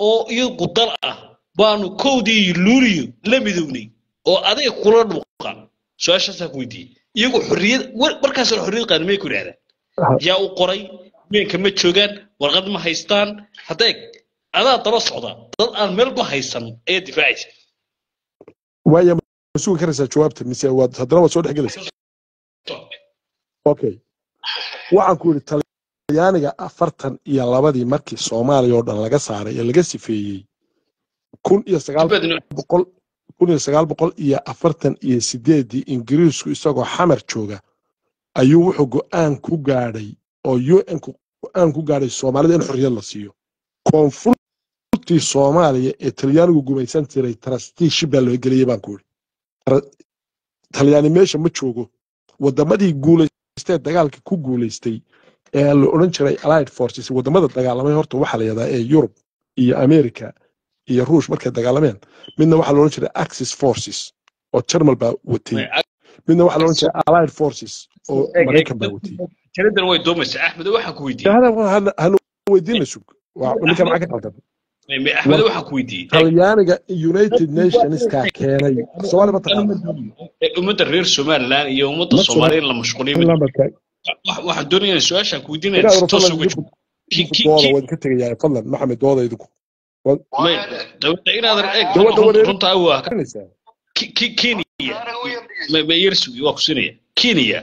oo iyagu dal ah baanu kowdii Luuliyo la midownay oo adiga kula dhuuqaan? Su-aashaasaa ku weydiiyey. Iyagu xorriyad markaasna xorriyad qaadan miyay ku yidhahdaan? Yaa u qoray? UN-ka ma joogaan, warqad ma haystaan. Haddeeg adaa daba socda dad aan meel ba haysan ayaa difaacaysa. Waaya, ma sugi karaysaa jawaabta mise waad haddana waad soo dhex gelaysaa? Okay, waxaan ku yidhi Talyaaniga 42dii markii Soomaaliya oo dhan laga saaray ee laga sifeeyey 1948dii, Ingiriisku isagoo Xamar jooga ayuu wuxuu go'aan ku gaadhay oo UN-ku go'aan ku gaadhay Soomaalida in xorriyad la siiyo. Koonfurtii Soomaaliya ee Talyaanigu gumaysan jiray trusteeship baa loo geliyey baan ku yidhi. Talyaani meesha ma joogo. Wadamadii guulaystee dagaalka ku guulaystay ee la odhan jiray Allied Forces, wadamada dagaalamay horta waxaa la yidhahdaa ee Yurub iyo America iyo Ruush markay dagaalameen, midna waxaa la odhan jiray Axis Forces oo Jarmal baa watay, midna waxaa la odhan jiray Allied Forces oo Maraykan baa watay. Jaradan way doomaysaa Axmed, waxaan ku weydiiyey hada hana weydiina sug, waa ninka maxaa ka qaldan? Axmed War waxaan ku weydiiyey eeg Talyaaniga United Nationska keenay Soomaali ma taqaanaa? Ummadda reer Somaliland iyo ummadda Ma Soomaaliya la mashquuliyo mid Somaliland baa waxaan doonayaa su-aashaan ku weydiinaya inaad si oro toos fadlan uga idinku jawaab. idinku dooda waan ka tegayaa. Fadlan Maxamed dooda idinku May dawladda inaadan eeg dawladda runta waa wareerinaysaa. Kenya ma yar sugi, waa ku siinaya. Kenya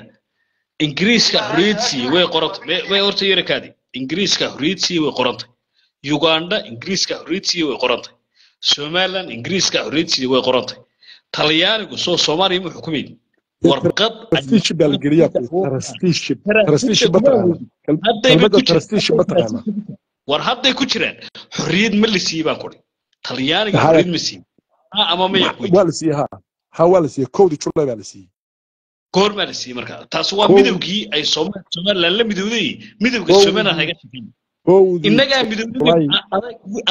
Ingiriiska xorriyad siiyey way qorantay. May horta yarakaadi Ingiriiska xorriyad siiyey way qorantay. Uganda Ingiriiska xorriyad siiyey way qorantay. Somaliland Ingiriiska xorriyad siiyey way qorantay. Talyaanigu soo Soomaaliya ma xukumayn warqad Trusteeship baa la geliyaa ku trusteeship, trusteeship ma taqaanaa? Haddayba Kelmadda ku jiraan trusteeship ma taqaanaa? War hadday ku jiraan xorriyad ma la siiyey baan kuri. Talyaaniga Haya xorriyad ma siiyey ha ama maya ku waa weydiiyey? La siiyey, ha waa la siiyey, 1dii Julay baa la siiyey. Goormaa la siiyey marka? Taasi waa Kow midowgii ay Somaliland la midowday, midowga Somaliland kowdii haga shaqeeyey. Kowdii Innagaa midoobnay. Julaay.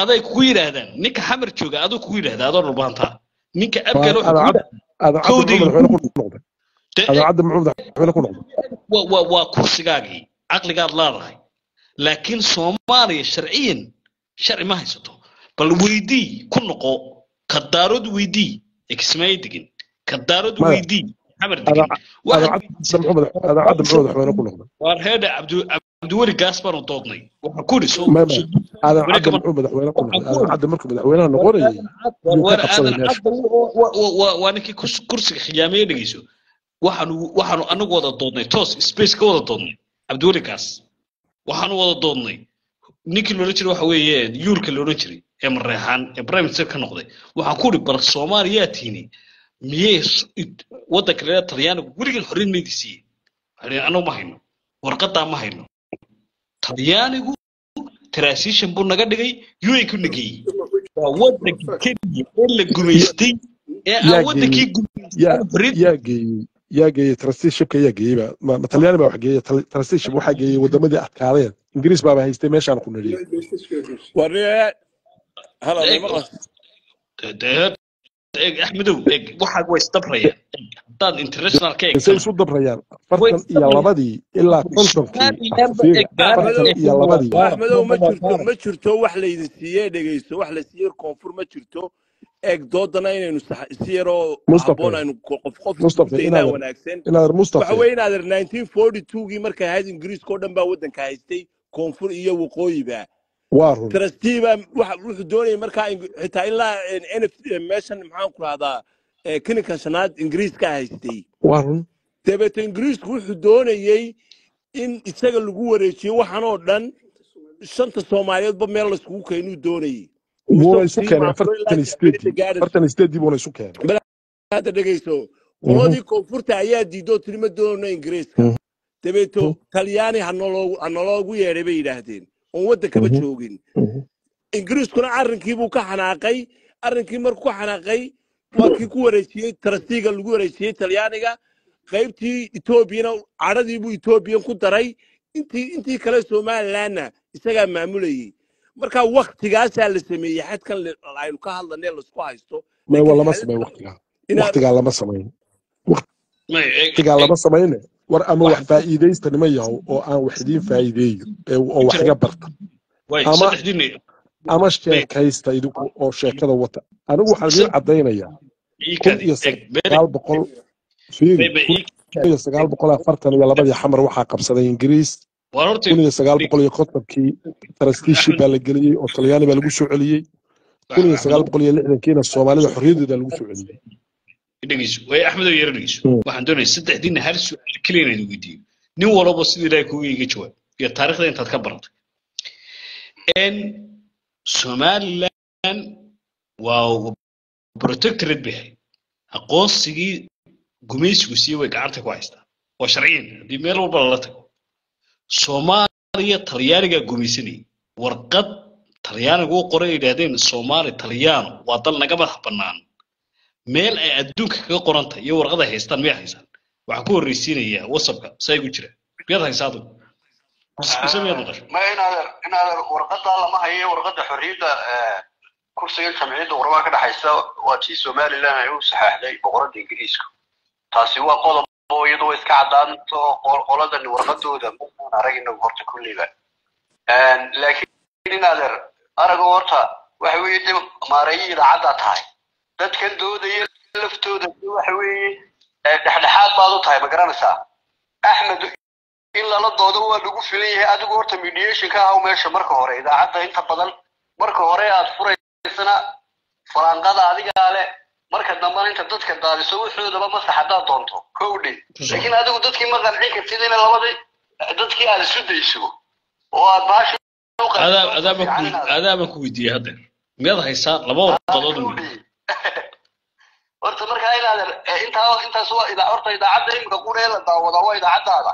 Aday kugu yidhaahdaan ninka Xamar jooga, aduu kugu yidhahda adoo dhulbaantaa ninka Abgaal wuxuu kugu Aadan yidhahdaa Cadde muxuu kowdii madaxweyne ku noqday? Dee Aadan Cadde muxuu madaxweyne ku noqday? Waa kursigaagii, caqligaad leedahay, laakiin Soomaaliya sharciyan sharci ma haysato. Bal weydii ku noqo Kadaarood, weydii Kismaayo degin Kadaarood, Maya. weydii Xamar degin. Aadan Waxaad Aadan Cadde muxuu Aadan Cadde muxuu madaxweyne ku noqday? Waar heedha, Cabdiweli Gaas baanu doodnay, waxaan ku idhi soo Maya, maya. Aadan weli Cadde kama muxuu madaxweyne ku waxaan noqday? ku Aadan idhi Cadde markuu madaxweynaha noqonayay war yuu ka war qabsaday Aadan meesha. Cadde waa ninkii kursiga khiyaameye. Dhegeyso, waxaanu anagu wada doodnay, toos space ka wada doodnay Cabdiweli Gaas, waxaanu wada doodnay ninkii loodhan jiray waxa weeye yuulka loodhan jiray ee Mareexaan ee prime minister ka noqday. Waxaan ku idhi, bal Soomaaliyaa tiini miyay waddanka leedaha Talyaanigu weligan horreyn maydi siiyey? Waxay dhaheen, anagu ma hayno warqadaa, ma hayno. Talyaanigu transition buu naga dhigay, UN ku nageeyey. Waa waddanka keliya ee la gumaystay ee Yaa aan geeyey waddankii gumaystay yaa xorriyad. Yaa geeyey trusteeshipka? Yaa geeyey ba ma Talyaani baa wax geeyey? Trusteeship waxaa geeyey wadamadii adkaadeen. Ingiriis baaba haystay meeshaan ku nidhi. Warniye, hala Eeg maqas. Eeg Axmedow, eeg, waxaa way isdabrayaan. Eeg, haddaad international ka Say eegtana isu dabrayaan way 42 isdabrayaan ilaa 50-kii. Somalilandba Fiiri, eeg gaar afartan eeg iyo labadii. Axmedow, ma jirto, ma jirto wax laydin siiyey. Dhegeyso, wax la siiyey koonfur ma jirto. Eeg, doodana inaynu si yaroo Mustafa, habboon aynu qof qof isugu Mustafa, daynaa inaadan wanaagsan. inaadan Waxa Mustafa. weeye inaadan 1942gii markay ahayd, Ingiriiska oo dhan baa waddanka haystay, koonfur iyo waqooyiba. Waa run. Trustee baa wuxuu doonayay markaa xitaa ilaa NF meeshan, maxaan ku rahdaa, kininka shanaad Ingiriiska haystay. Waa run. Dabeete Ingiriisku wuxuu doonayey in isaga lagu wareejiyo waxaan oo dhan, shanta Soomaaliyeedba meel layskugu keenuu doonayey uu Wuuna isagu isu sii keenay maamulo ilaa afartan iyo jamciyadda sideedii gaadhayso. 48-dii buuna isu keenay. Bal hadda dhegeyso, qoladii koonfurta ayaa diidoo tiri ma doonayno Ingiriiska. Dabeeto Talyaani ha noloogu yeedhay bay yidhaahdeen, oon waddankaba joogin. Ingiriiskuna arrinkii buu ka xanaaqay. Arrinkii markuu ka xanaaqay, waa kii ku wareejiyey trusteega, lagu wareejiyey Talyaaniga. Qaybtii Etoobiyana cadhadii buu Etoobiyan ku daray, intii kale Somalilandna isagaa maamulayey. Marka waktigaasaa la sameeyey xadkan aynu ka hadlanay laisku haysto. May waa Laakiin lama xadadkan samayn waqtigaa. inaad Waqtigaa lama samayn. May eeg Waqtigaa eeg lama samayne. War ama wax wax faa'iidaysta nima yahow, oo aan wax idiin faa'iideeyo oo wax jira iga barta way ama saddexdiina ama may sheekaysta idinku oo sheekada wata. Anigu waxaan idiin caddaynayaa kun iikaadi iyo eeg bere sagaal boqol fiiri, may may kun iyo 1942-dii Xamar waxaa qabsaday Ingiriis. War horta 1950-kii trusteeship Axmed baa la geliyey oo Talyaani baa lagu soo celiyey. kun iyo Axmed sagaal boqol iyo lixdankiina Soomaalida xorriyadooda lagu soo celiyey. Dhegeyso way, Axmedow, yara dhegeyso. Waxaan doonaya saddexdiina hal su'aal keliya inaan weydiiyo, nin walba sidii Ilaahay kugu iga jawaab iyo taariikhda intaad ka baratay. N Somaliland waa protectorate bay ahayd, aqoonsigii gumaysigu siiyey way gacanta ku haystaa, waa sharciyan haddii meel walba lala tago. Soomaaliya Talyaanigaa gumaysanayay. Warqad Talyaanigu u qoray ay yidhaahdeen Soomaali Talyaano waa dal naga madax bannaan, meel ay adduunka kaga qoran tahay iyo warqad ay haystaan miyaa haysaan? Waxaan ku horreysiinayaa WhatsAppka saa igu jira. Miyaad haysaa adigu mise miyaad maqasho? Ma inaadeer, warqadaa lama hayo, warqadda xorriyadda. Kursiga jamciyadda qurbaha ka dhexaysa waa tii Somaliland ay u saxeexday boqoradda Ingiriiska. Taasi waa qodob oo iyadu way iska caddaanto. Qoladan warqadooda maan arag inagu horta kulliba, laakiin inaadeer arago horta waxa weeye de maareeyo idaacaddaa tahay, dadkan doodaya laftooda waxa weeye dhexdhexaad baad u tahay, ma garanaysaa? Axmed in lala doodo waa lagu filan yahay. Adigu horta mediation ka ahaw meesha marka hore. Idaacadda inta badan marka hore aad furaysana faraanqada adigaa leh, marka dambena inta dadka daadiso wuxoodaba masax haddaad doonto kowdhe. Laakiin adigu dadkii ma qancin kartid in labadii dadkii aad isu dayso oo aad baasha u qanciso. Adaaba Fiican ku inaad adaaba ku weydiiyey haddeer, miyaad haysaa laba warqadood un? Kowdhe horta markaa inaad intaa intaas waa horta idaacadda imika qura la daawadaa waa idaacaddaada.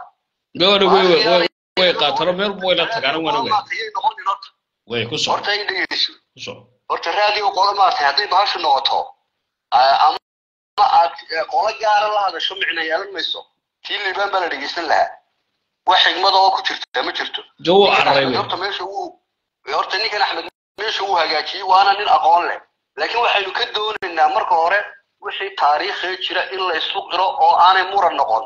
Way way way way qaatano, meel way la tagaana, waan ogahay. Maatayay noqonin horta. Way ku soco. Horta i dhegeyso. Ku soco. Horta raadiyo qolo maatay hadday bahashu noqoto ama aad qolo gaara la hadasho, micno yeelan mayso. Tii Liibaan baa la dhegeysan lahaa. Wax xigmada oo ku jirta ma jirto. Jawo Ninkan cararay Axmed wey. Horta meesha wuu, horta ninkan Axmed meesha wuu hagaajiyey, waana nin aqoon leh, laakiin waxaynu ka doonaynaa marka hore wixii taariikhee jira in la isu qiro oo aanay muran noqon.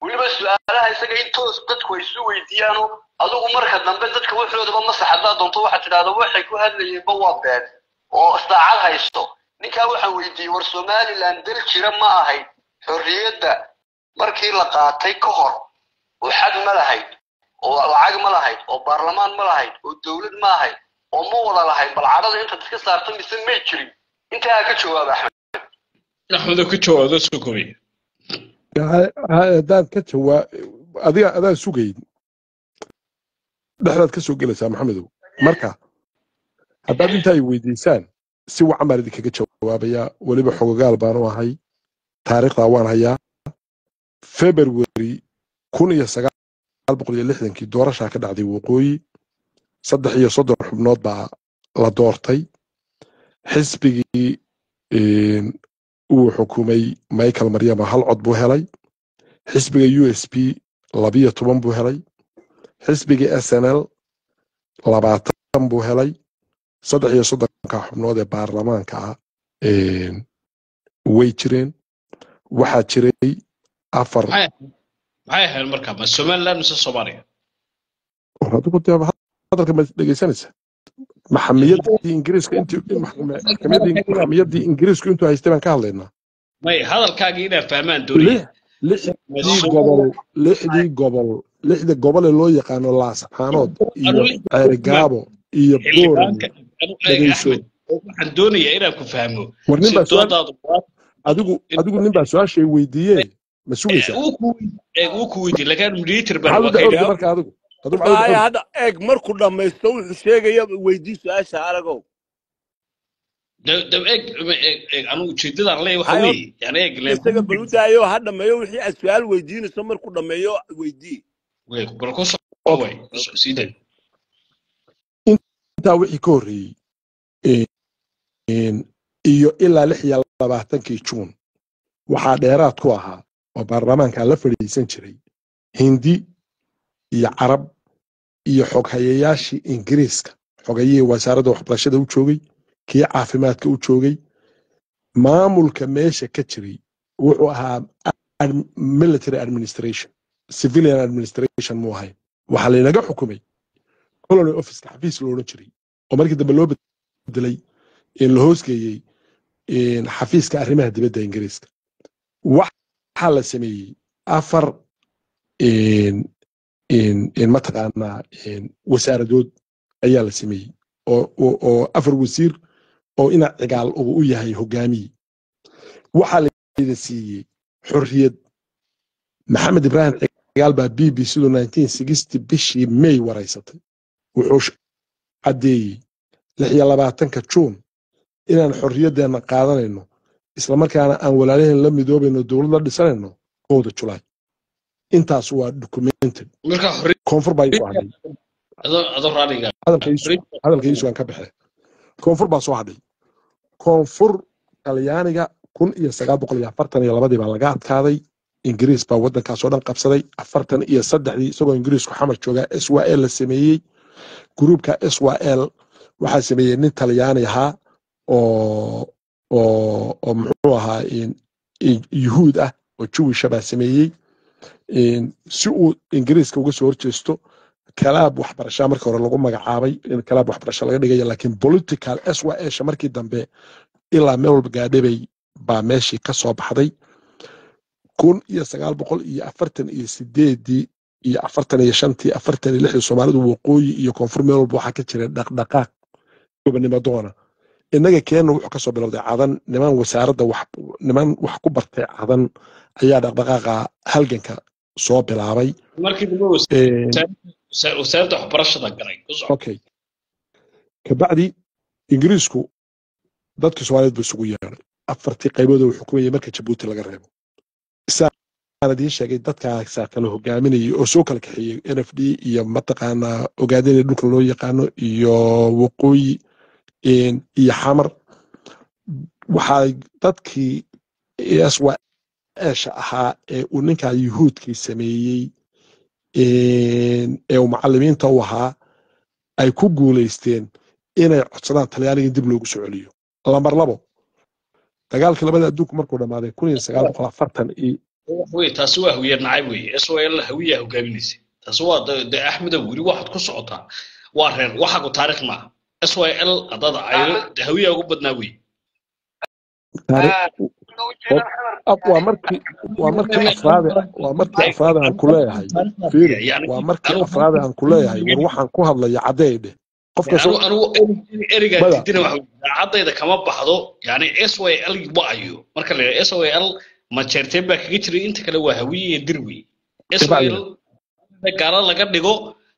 Weliba su-aalaha isaga in toos dadku ay isu weydiiyaano. Adigu marka dambe dadka waxoodaba masax haddaad doonto, waxaad tidhahda waxay ku hadlayeenba waa been oo saacad haysto. Ninkaa waxaan weydiiyey, war Somaliland dal jira ma ahayd xorriyadda markii la qaatay ka hor? Oo xad ma lahayd, oo lacag ma lahayd, oo baarlamaan ma lahayd, oo dowlad ma ahayd, oo ma wada lahayd? Bal cadhada intaad iska saarto, mise may jirin? Intaa ka jawaab, Axmed. Axmedo, ka jawaab, soo koobay. Haddaad ka jawaab, adiga adaan sugayn, dhexdaad ka soo gelaysaa, Maxamedow. Marka haddaad intaa ay weydiisaan, si wacan baan idinkaga jawaabayaa. Weliba xogogaal baan u ahay, taariikhdaa waan hayaa. February 1960-kii doorashaa ka dhacday waqooyi. 33 xubnood baa la doortay. Xisbigii uu xukumay Michael Maryama hal cod buu helay. Xisbiga USP 12 buu helay. Xisbiga SNL 20 buu helay. 33-ka xubnood ee baarlamaanka ah way jireen. Waxaa jiray afar Maxay ahayd marka, ma Somaliland mise Soomaaliya? War adigu dee hadalka ma dhegeysanaysa? Maxamiyadii Ingiriiska intii maxkamiyadii Ingiriisku intuu haystay baan ka hadlaynaa. May, hadalkaagii inaa fahmaan doonaya. Lixdii gobol, lixdii gobol, lixda gobol ee loo yaqaano Laascaanood iyo Ceerigaabo iyo Boorame. Xildhibaanka Dhegeyso. Axmed, waxaan doonayaa inaan ku fahmo War nin si baa su-aal doodaadu adigu nin baa su-aashay weydiiyee, ma sugaysaa? Wuu ku weydiiyey, laakiin moderator baan Maxaad u waa ka dhex ordi marka adigu maxaad u dhex Maaya ordi? Hadda eeg, markuu dhammaysto wuxuu sheegaya, weydii su-aasha aragow. Eeg eeg eeg, anigu ujeedadaan leeyahay waxa Hayo. weeye yani eeg Isaga bal u daayo ha dhammeeyo wixii aad su-aal weydiinayso. Markuu dhammeeyo weydii. Wey, bal ku soco way, sii day. Intaa wixii ka horreeyey iyo ilaa 26-kii Juun waxaa dheeraad ku ahaa oo baarlamaanka la fadhiisan jiray Hindi iyo Carab iyo xoghayayaashii Ingiriiska, xogayihii wasaaradda waxbarashada u joogay, kii caafimaadka u joogay. Maamulka meesha ka jiray wuxuu ahaa military administration, civilian administration muu ahayn. Waxaa laynaga xukumay colony officeka, xafiis lo odhan jiray oo markii dambe loo bedelay in la hoosgeeyey in xafiiska arrimaha dibadda Ingiriiska. Waxaa la sameeyey afar in mataqaanaa in wasaaradood ayaa la sameeyey oo afar wasiir oo ina Cigaal uu u yahay hogaamiye. Waxaa la siiyey xorriyad. Maxamed Ibraahim Cigaal baa BBC du 1960 bishii May waraysatay. Wuxuu caddeeyey 26-ka Juun inaan xorriyaddeena qaadanayno, islamarkaana aan walaalaheen la midoobayno, dowlad la dhisanayno 1-da Julaay. Intaas waa documented. Marka xorriyad Koonfur baa soo hadhay. Adoo raaliga. Hadalka iisu aan ka baxee. Koonfur baa soo hadhay. Koonfur Talyaaniga 1942-dii baa laga adkaaday. Ingiriis baa waddankaas oo dhan qabsaday. 43-dii isagoo Ingiriisku Xamar joogaa SYL la sameeyey. Gruubka SYL waxaa sameeyey nin Talyaani ahaa oo muxuu ahaa Yuhuud ah oo Jewisha baa sameeyey si uu Ingiriiska uga soo horjeesto. Kalaab waxbarashaa marka hore lagu magacaabay in kalaab waxbarasho laga dhigaya, laakiin political SYL markii dambe ilaa meel walba gaadhabay baa meeshii ka soo baxday. 1948-dii iyo 45-tii, 46-dii, Soomaalidu waqooyi iyo koonfur meel walba waxaa ka jira dhaqdhaqaaq gobonimo doona. Innaga keenna wuxuu kasoo bilowday Cadan. Niman wasaaradda wax, niman wax ku bartay Cadan ayaa dhaqdhaqaaqa halganka soo bilaabay. Markii dambe wasaaradda waxbarashada galay, ku soco. Okay, kabacdi Ingiriisku dadkii Soomaaliyeed buu isugu yeedhay afartii qaybood uu xukumayay marka Jabuuti laga reebo. Isaan idiin sheegay, dadkaasaa kala hogaaminayay oo soo kala kaxeeyey NFD iyo mataqaanaa Ogaadinaya dhulka loo yaqaano iyo waqooyi iyo Xamar. Waxaa dadkii SYL ahaa ee uu ninkaa Yuhuudkii sameeyey. Ee uu macallimiinta u ahaa ay ku guulaysteen inay codsadaan Talyaaniga in dib loogu soo celiyo. Lambar labo, dagaalkii labada adduunku markuu dhammaaday 1940 iyo Wey, taasi waa hawiye nacayb wey. SOL hawiyaa hogaaminaysa. Taasi waa de Axmedow, weli waxaad ku socotaa waa reer, waxaagu taariikh maaha. SYL haddaad cayro de hawiyaa ugu badnaa wey. Waa markii afraad aan ku leeyahay, fiiri, waa markii afraad aan ku leeyahay, war waxaan ku hadlaya caddeey dheh qofka. Anigu ereygaa Mada. Diidina waxa wey, daacadayda kama baxdo. Yani SYL waayo marka la yidhaha SYL majeerteen baa kaga jiray, inta kale waa hawiye iyo dir wey. SYL gaalo laga dhigo,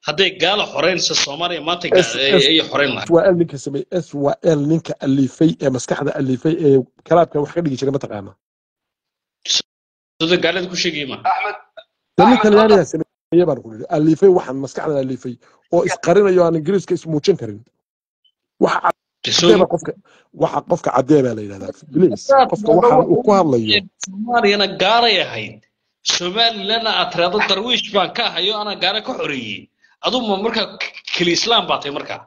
hadday gaalo xoreynaysa Soomaaliya maanta ayay xoreyn lahayd. SYL ninka sameeyey, SYL ninka alifay ee maskaxda alifay ee kalaabka wax ka dhigi jiray, mataqaana? Sida gaalada ku sheegaya ma Axmed. Dee nin Talyaaniga sameeyey baan ku yidhi, alifay waxaan maskaxdan alifay oo isqarinayo, aan Ingiriiska ismuujin karin. Waxa caddee baa qofka, waxa qofka caddee baa la yidhahdaa, please, qofka waxaan uu ku hadlayo. Soomaaliyana gaalay ahayd, Somalilandna aad tiraahdo darwiish baan ka ahayo, anaa gaala ka xoreeyey. Aduu ma markaa keli islaam baa tahay markaa?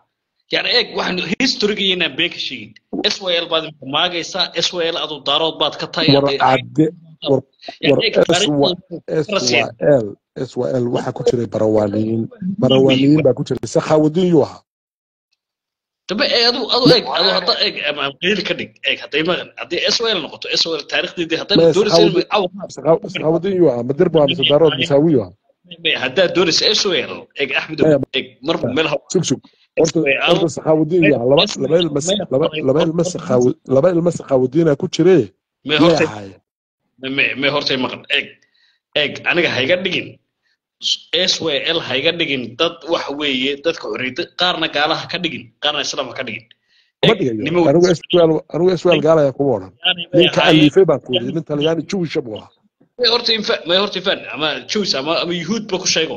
Yani eeg, waxaan historyga inaan been ka sheegin. SYL baad imika maagaysaa, SYL aduu daarood baad ka tahay. War cadde, war war SYL, SYL waxaa ku jiray barawaaniyiin, barawaaniyiin baa ku jiray. Sakhaawadiin yuu ahaa? Dambe ee adu eeg, adu hadda eeg ama qeyl ka dhig, eeg hadday maqan, haddii SYL noqoto SYL taariikhdeedii hadday Maya, doonaysa Sakhaawadiin yuu ahaa? Ma dir buu ahaa mise daarood mise hawiyuu ahaa? Haddaad doonaysa SYL, eeg Axmedow, Maya, eeg marba meel ha sug sug, horta SYL horta Sakhaawadiin yuu ahaa? Laba ilma Sakhaawadiina ku jiree may yay hortay ahaayeen? May hortay maqan, eeg eeg, aniga hayga dhigin SYL, hayga dhigin dad waxa weeye dadka xorriyadda, qaarna gaalaha ka dhigin, qaarna islaamka ka dhigin. Kuma Eeg dhigayo. Nimo Anigu SYL, anigu SYL gaalaya kuma odhan. Bay Ninka ahaayeen. Alifay baan ku yidhi nin Talyaani Jewisha buu ahaa. May horta infa, may horta infan ama Jews ama Yuhuud ba ku sheego.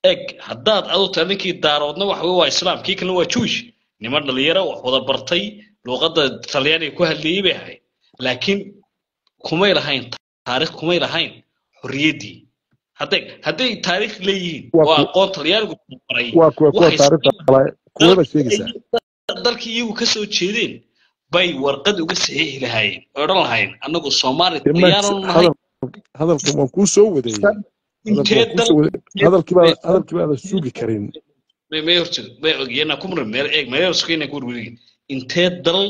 Eeg, haddaad adu tahay ninkii daaroodna waxa weeye waa islaam, kii kalena waa Jewish. Niman dhalinyaro wax wada bartay, luuqadda Talyaaniga ku hadlayay bay ahayd, laakiin kumay lahayn taariikh, kumay lahayn xorriyaddii. Hadday taariikh leeyihiin Waa oo aqoon Talyaanigu baray waa kuwa waxay taariikhda kuwada sheegaysaa. Dalkii iyagu ka soo jeedeen bay warqad uga saxiixi lahaayeen oo odhan lahaayeen annagu Soomaali Dee Talyaananu nahay. Hadalkan waan kuu soo wadeeyey, hadalkan Intee waan kuu dal soo wadeeyey, hadalkii baada sugi karin. May horta may ogyeena ku muran meel, eeg meel sugayna ku warwareegin. Intee dal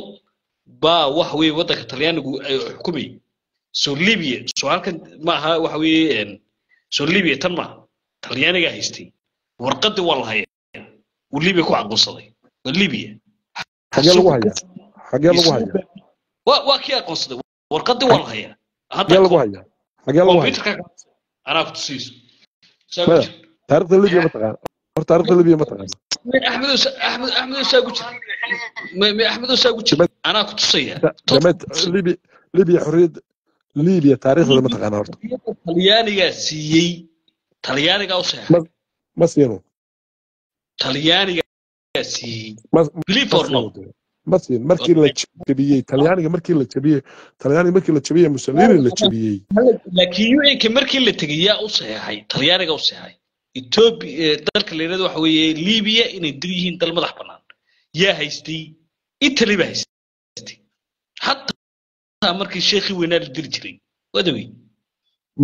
baa waxa weeye waddanka Talyaanigu ay xukumayay? Soo Libya soo halkan ma aha waxa weeye soo Libya tan maaha. Talyaanigaa haystay, warqadii waa la hayaa uu Libya ku aqoonsaday, waa Libya. Xagee lagu hayaa? Xagee lagu hayaa? Waa kii aqoonsaday, warqadii waa la hayaa hadda. Xagee lagu hayaa? Xagee lagu hayaa? Computerka anaa ku tusiiso. Saa ku Maya, jir. Taariikhda Libya ma taqaana horta? Taariikhda Libya ma taqaana? Axmedow, Axmed, Axmedow, saa ku jir. May Axmedow, saa ku jir, anaa ku tusaya. Dhammayd Libya, Libya xorriyadda Libya taariikhdooda ma taqaana horta? Talyaanigaa siiyey, Talyaanigaa u saxeexay. Ma siino. Talyaanigaa siiyey. Ma Believe ma or siino not. Dee. Ma siin. Markii la jabiyey Talyaaniga, markii la jabiyey Talyaaniga, markii la jabiyey Mussolini la jabiyey. Laakiin UN-ka markii la tegey yaa u saxeexay? Talyaaniga u saxeexay. Ethiopia, dalka la yidhahdo waxa weeye Libya inay dil yihiin dal madax bannaan yaa haystay? Italy baa haystay, xataa markii sheekhii weynaa la dili jiray wadawey.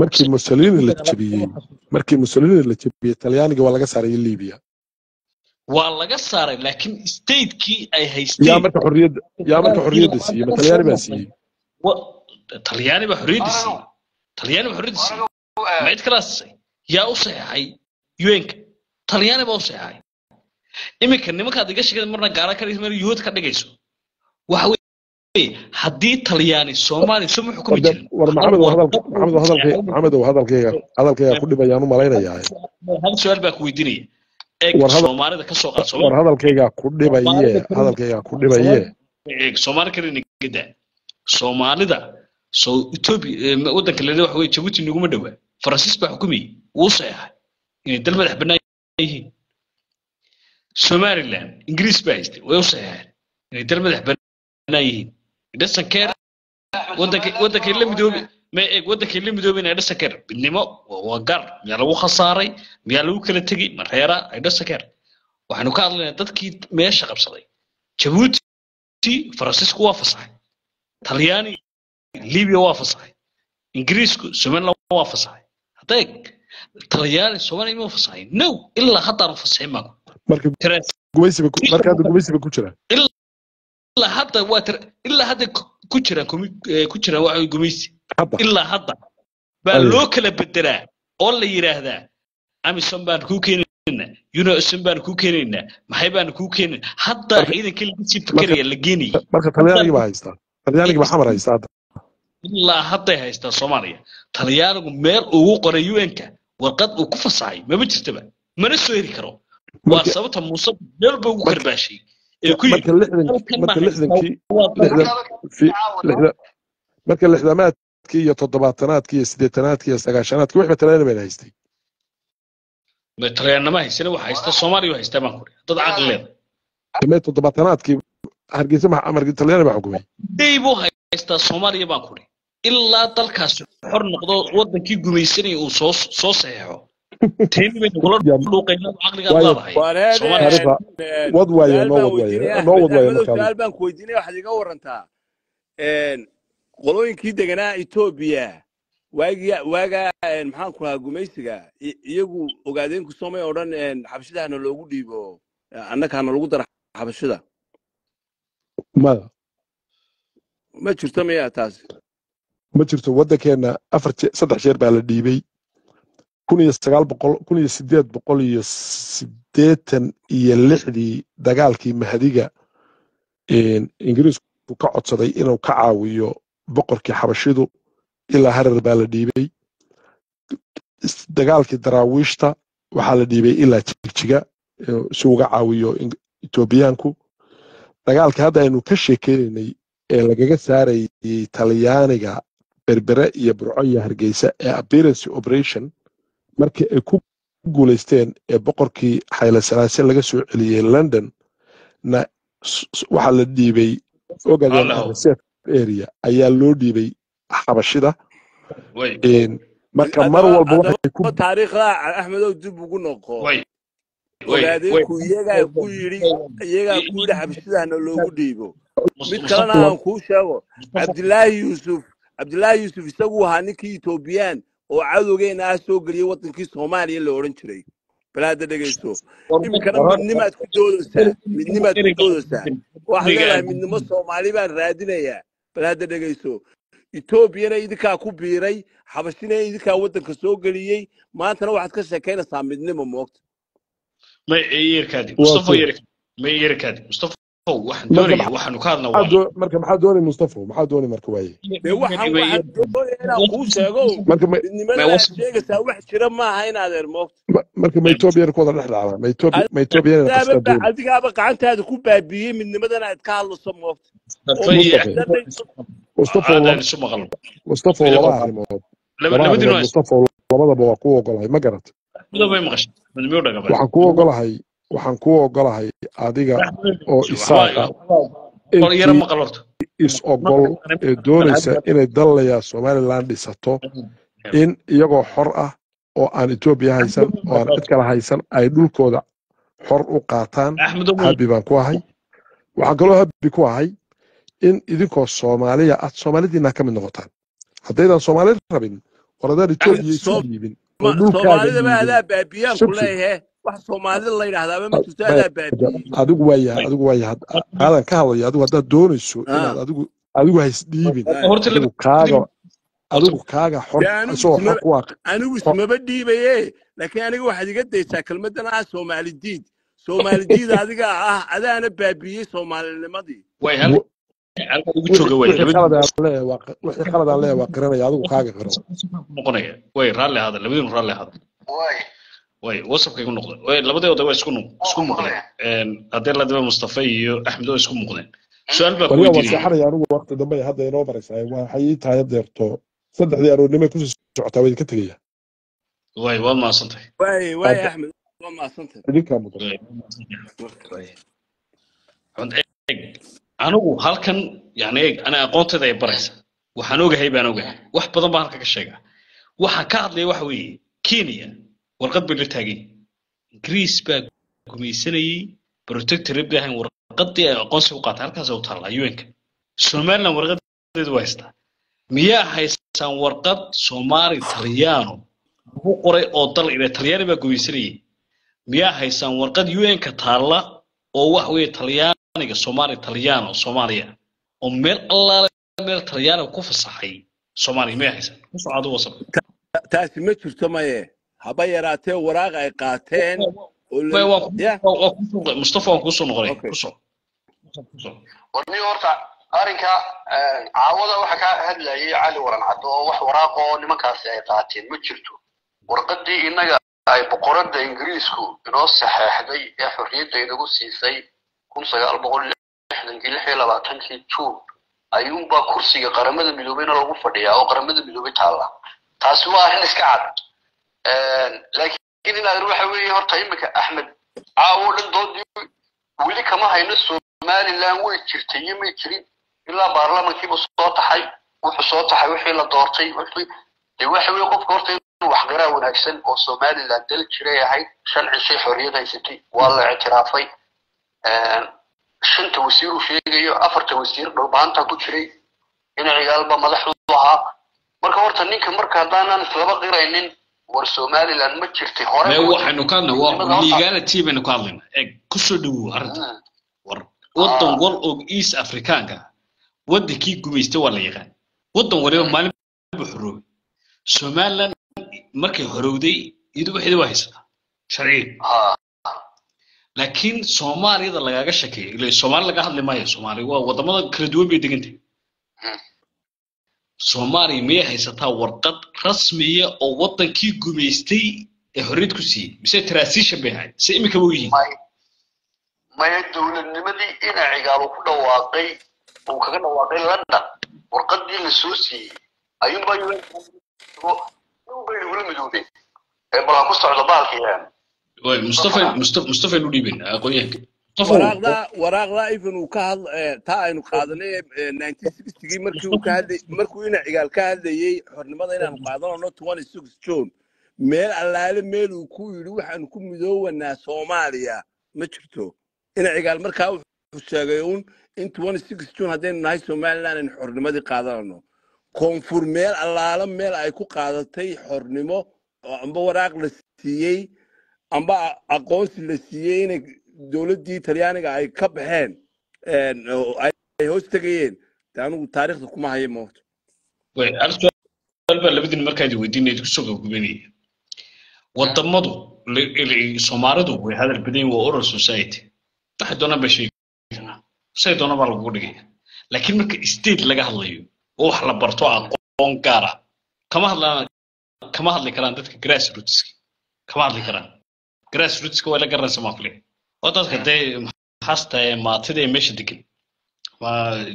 Markii Mussolini la jabiyey, markii Mussolini la jabiyey, Talyaaniga waa laga saaray Libya. Waa laga saaray, laakiin statekii ay Yaa haysteen marka xorriyadda, yaa marka xorriyadda siiyey? Ma Talyaani baa siiyey? Talyaani baa xorriyadda siiyey, Talyaani baa xorriyadda siiyey. Ma cid kalaa siisay? Yaa u saxeexay UN-ka? Talyaani baa u saxeexay. Iminka nimankaad iga sheegay marna gaala ka dhigayso, marna Yuhuud ka dhigayso, waxa weeye haddii Talyaani Soomaaliya suma xukumi jirin. War Maxamed, waa hadalka Maxamed, waa hadalkay Maxamed, waa hadalkayga ku dhibayaan u malaynayaa. Hal su-aal baa ku weydiinaya, eeg. War Soomaalida ka soo qaad war Soomaali hadalkayga ku dhibaye, hadalkayga ku dhibaye. Eeg, Soomaali kale nagada, Soomaalida soo Ethiopia, waddanka la waxa weeye Jabuuti naguma dhowaa. Faransiis baa xukumayay, wuu saxeexay inay dal madax bannaan yihiin. Somaliland Ingiriis baa haystay, way u saxeexeen inay dal madax bannaan yihiin. It doesn't care waddanka, waddankay la midoobi Ma eeg waddankay la midoobeen ay dhasa keer midnimo waa gaar. Miyaa lagu khasaaray? Miyaa lagu kala tegey? Ma reera ay dhasa keer? Waxaanu ka hadlaynaa dadkii meesha qabsaday. Jabuuti Faransiisku waa fasaxay, Talyaani Libiya waa fasaxay, Ingiriisku Somaliland waa fasaxay. Hadda eeg, Talyaani Soomaaliya ma fasaxay? No, ilaa haddaanu fasaxin baan Marka gumaysiba marka hadda gumaysiba ku jira. Ilaa hadda waa ilaa hadda ku jiraan ku jiraan waxa gumaysi. Hadda ilaa hadda baa loo kala bedelaa oo la yidhaahdaa AMISOM baan kuu keenaynaa, UNOSM baan kuu keenaynaa, maxay baan kuu keenaynaa. Hadda ciidankii laga sii fakeraya la geenayay. Marka Talyaanigii baa haystaa, Talyaanigii baa Xamar haystaa hadda. Ilaa hadday haystaa Soomaaliya. Talyaanigu meel ugu qoray UN-ka warqad uu ku fasaxay mama jirtaba, mana soo heli karo. Waa sababta Muuse meel ba ugu karbaashay ee ku yidhi marka 60kii 60 marka 60aadkii iyo 70aadkii iyo 80aadkii iyo 90aadkii waxba Talyaani bayna haystay. Talyaanima haysana, waxa haysta Soomaaliya haystaa baan kuri dad caqli leeda. Mee 70aadkii Hargeysa ma amarkii Talyaani baa xukumay? Day buu haystaa Soomaaliya baan kuri ilaa dalkaasi xor noqdo, waddankii gumaysanaya uu soo saxeexo. Teeni bay nagula dhuuqaynaa caqligaad leedahay. Wad waaye, noo wad waaye, noo wad waaye. Markaa Su'aal baan ku weydiinaya. Waxaad iga warantaa qolooyinkii deganaa Etoobiya waagii waagaa, maxaan ku lahaa, gumaysiga, iyagu ogaadeenku soomay oo dhan xabashidahana loogu dhiibo, annakaana lagu dara xabashida? Maya. Ma jirto miyaa taasi? Ma jirto. Waddankeenna afar 3 jeer baa la dhiibay. 1900, 1886dii dagaalkii Mahdiga, Ingiriisku ka codsaday inuu ka caawiyo boqorkii xabashidu, ilaa Harar baa la dhiibay. Dagaalkii Daraawiishta waxaa la dhiibay ilaa Jigjiga si uga caawiyo Etoobiyaanku. Dagaalkii hadda aynu ka sheekeynaynay ee lagaga saarayay Talyaaniga Berbere iyo Burco iyo Hargeysa ee Appearance Operation, markii ay ku guulaysteen ee boqorkii Xayle Salaase laga soo celiyey London na, waxaa la dhiibay Ogaden Reserve Area ayaa loo dhiibay xabashida. Marka mar walba waxay ku Taariikhda Axmedow dib ugu noqo. Ogaadeenku iyagaa ku yidhi, iyagaa ku yidhi xabashidahana loogu dhiibo. Mid kalena aan kuu sheego, Cabdilaahi Yuusuf, Cabdilaahi Yuusuf isagu ahaa ninkii Etoobiyaan oo cadowgeena ah soo geliyey waddankii Soomaaliya la odhan jiray. Bal hadda dhegeysto, iminkana midnimaad ku doodaysaa, midnimaad ku doodaysaa, waxaad leedahay midnimo Soomaali baan raadinayaa. Bal hadda dhegeysto, Etoobiyana idinkaa ku biiray, xabashina idinkaa waddanka soo geliyey, maantana waxaad ka sheekaynaysaa midnimo, moogta? May yeerkaadi, Mustafa, yeerkaadi, may yeerkaadi, Mustafa. Waxaan doonaya waxaanu ka hadlaa. Marka maxaa doonay, Mustafa? Maxaa doonay marka waaye? Dee waxaan doonaya inaan kuu sheego midnimada aad sheegaysaa wax jira maaha in adeer, moogta? Marka ma Etoobiyana ku wada dhex dhacdaa? Ma Etoobiya, ma Etoobiyana qastaa doonay? Adigaaba gacantaada ku baabiiyey midnimadan aad ka hadlayso, moogta? Mustafa, Mustafa, laba arrimood, laba arrimood, Mustafa, labadaba waa ku ogolahay, ma garat? Waxaan ku ogolahay, waxaan ku ogolahay adiga oo Isaaqa is ogol ee doonaysa inay dalayaa Somaliland dhisato, in iyagoo xor ah oo aan Etoobiya haysan oo aan cid kala haysan ay dhulkooda xor u qaataan, happy baan ku ahay. Waxaan kaloo happy ku ahay in idinkoo Soomaaliya aad Soomaalidiina ka mid noqotaan. Haddaydan Soomaali rabin war haddaan Etoobiya isu dhiibin oo dhulkaaga Soomaalidaba adaa baabiyaan ku leeyahe, wax Soomaalida la yidhaahdaaba ma jirto, adaa baabiyey. Adigu waayahay, adigu waayahay, aadan ka hadlaya. Adigu haddaad doonayso inaad adigu haysdhiibin, adigu kaaga, adigu kaaga xor isagoo xor ku ah. Anigu ismaba dhiibaye, laakiin aniga waxaad iga daysaa kelmadan ah Soomaali diid, Soomaali diid. Adiga ah adaana baabiyey Soomaalinimadii. Wixii qaladaan leeyahay waa qiranaya, adigu kaaga qiro. Noqonaya way raalli ahaada, labadiinu raalli ahaada. Way WhatsAppka igu noqday, way labadii oday waa isku muuqdeen. Haddii la daba Mustafa iyo Axmed oo isku muuqdeen, su'aal baa ku weydiinaya. Weydiinaya. Seexanaya anigu, waqti dambe hadda inoo baraysaa. Waxay ii tahay deerto 3dii aroornimo kusii socotaa, waa idinka tegaya. Way waad mahadsantahay. Way Axmed, waa mahadsantahay. Idinkaa mudan. Eeg, anigu halkan yani eeg, ana aqoontayda ay baraysa Waxaan ogahay baan ogahay, wax badan baan halka ka sheegaa. Waxaan ka hadlaya waxa weeye, Kenya warqad bay la taagan yihiin. Ingiriis baa gumaysanayey, protectorate bay ahayn, warqadii ay aqoonsi u qaatay halkaas u taallaa UN-ka. Somaliland warqadeedu waa haystaa. Miyaa haystaan warqad Soomaali Talyaano lagu qoray oo dal ila Talyaani baa gumaysanayey? Miyaa haystaan warqad UN-ka taalla oo wax weeye Talyaaniga Soomaali Talyaano Soomaaliya oo meel allaale meel Talyaaniga ku fasaxay Soomaaliya? Miyaa haysaan? Ku socdo wasab. Taasi ma jirto, maye, haba yaraatee waraaq ay qaateen oo May la waa ku ya waa ku soo Mustafa, waan kuu soo noqonay. Okay. Ku soo ku soo. Warni horta arrinka caawada waxa ka hadlayay Cali Waran Caddo, oo wax waraaq oo nimankaasi ay qaateen ma jirto. Warqadii innaga ay boqoradda Ingiriisku inoo saxeexday ee xorriyadda inagu siisay 1960-kii, 26-kii Juun, ayuunbaa kursiga Qaramada Midoobeyna lagu fadhiyaa oo Qaramada Midoobey taalla. Taasi waa arrin iska cad. Laakiin inaad waxa weeye horta iminka Axmed caawo dhan doodii weli kama hayno Somaliland way jirtay iyo may jirin, ilaa baarlamankiiba soo taxay, wuxuu soo taxay wixii la doortay, wixii dee waxa weeye qofka horta inuu wax qiraa wanaagsan oo Somaliland dal jiray ahayd, 5 cishay xorriyad haysatay, waa la ictiraafay. Shanta wasiir uu sheegayo, afarta wasiir dhulbaanta ku jiray, dhinacigaalba madax u ahaa. Marka horta ninka marka haddaanan islaba qiraynin war Somaliland ma jirtay hore Mee ma waxaynu ka hadlnay waa midnimada horta legality baynu ka hadlaynaa. Eeg, ku soo dhawow arrinta. War waddan wal oo East Africaanka waddankii gumaystay waa la yaqaan. Waddan waliba maalin buu xoroobay. Somaliland markay xorowday iyadu waxeeda waa haysataa sharciyan. Laakiin Soomaaliyada lagaaga shakeeyo, ilaa Soomaali laga hadli maayo, Soomaali waa wadamada kala duwan bay degan tahay. Soomaaliya miyay haysataa warqad rasmiya oo waddankii gumaystay ee xorriyad ku siiyey, mise transition bay ahayd se imika u yihiin? Maya, dowladnimadii inacigaal uu ku dhawaaqay, uu kaga dhawaaqay London, warqadii la soo siiyey ayuunbaa UN bay nagula midoobeen ee bal ha ku socdo bahalkii. Way Mustafa, Mustafa, Mustafa nu dhiibin aqoonyahanka Mustafa. Waraaqda even uu ka hadl taa aynu qaadanay 1960-gii markii uu ka hadlay, markuu ina Cigaal ka hadlayey xornimada inaanu qaadanayno 26 June, meel allaale meel uu ku yidhi waxaanu ku midoowanaa Soomaaliya ma jirto. Ina Cigaal markaa wuxuu sheegay uun in 26 June haddaynu nahay Somaliland aynu xornimadii qaadanayno. Koonfur meel allaale meel ay ku qaadatay xornimo oo amba waraaq la siiyey amba aqoonsi la siiyey inay dowladdii Talyaaniga ay ka baxeen oo ay hoos tegayeen, dee anigu taariikhda kuma hayo moogto. Way hal su'aal baa labadiin markaa idin weydiinaya, idinku soo gabagabeynaya. Wadamadu Soomaalidu way hadal badan yihiin, waa oral society, waxay doonaan bay sheegi karaan, say doonaan baa lagugu dhigaya. Laakiin marka state laga hadlayo oo wax la barto aqoon gaar ah kama hadlaan, kama hadli karaan dadka grassrootska, kama hadli karaan. Grassrootska waa la garanaysa maafle, waa dadka dee xasta ee maatida ee meesha degan, waa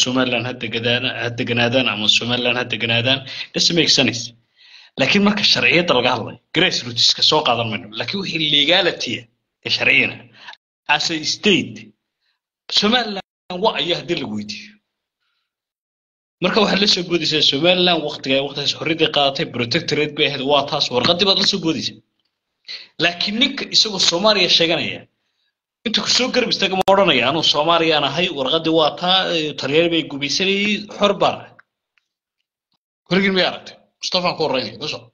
Somaliland ha degadaan, ha deganaadaan ama Somaliland ha deganaadaan, doesn't make sense. Laakiin marka sharciyadda laga hadlayo grassrootska soo qaadan mayno, laakiin wixii legality ah ee sharciyana as a state Somaliland wa ayaa haddii lagu weydiiyo, marka waxaad la soo boodaysaa Somaliland waqtiga waqtigaas xorriyadda qaadatay protectorate bay ahayd, waa taas warqaddii baad la soo boodaysaa. Laakiin ninka isagoo Soomaaliya sheeganaya inta ku soo garab istaaga ma odhanaya anuu Soomaaliyaan ahay, warqaddii waa taa, Talyaani bay gumaysanayay, xor baan ahay? Weligin miyay aragtay? Mustafaan ku horreynaya, ku soco.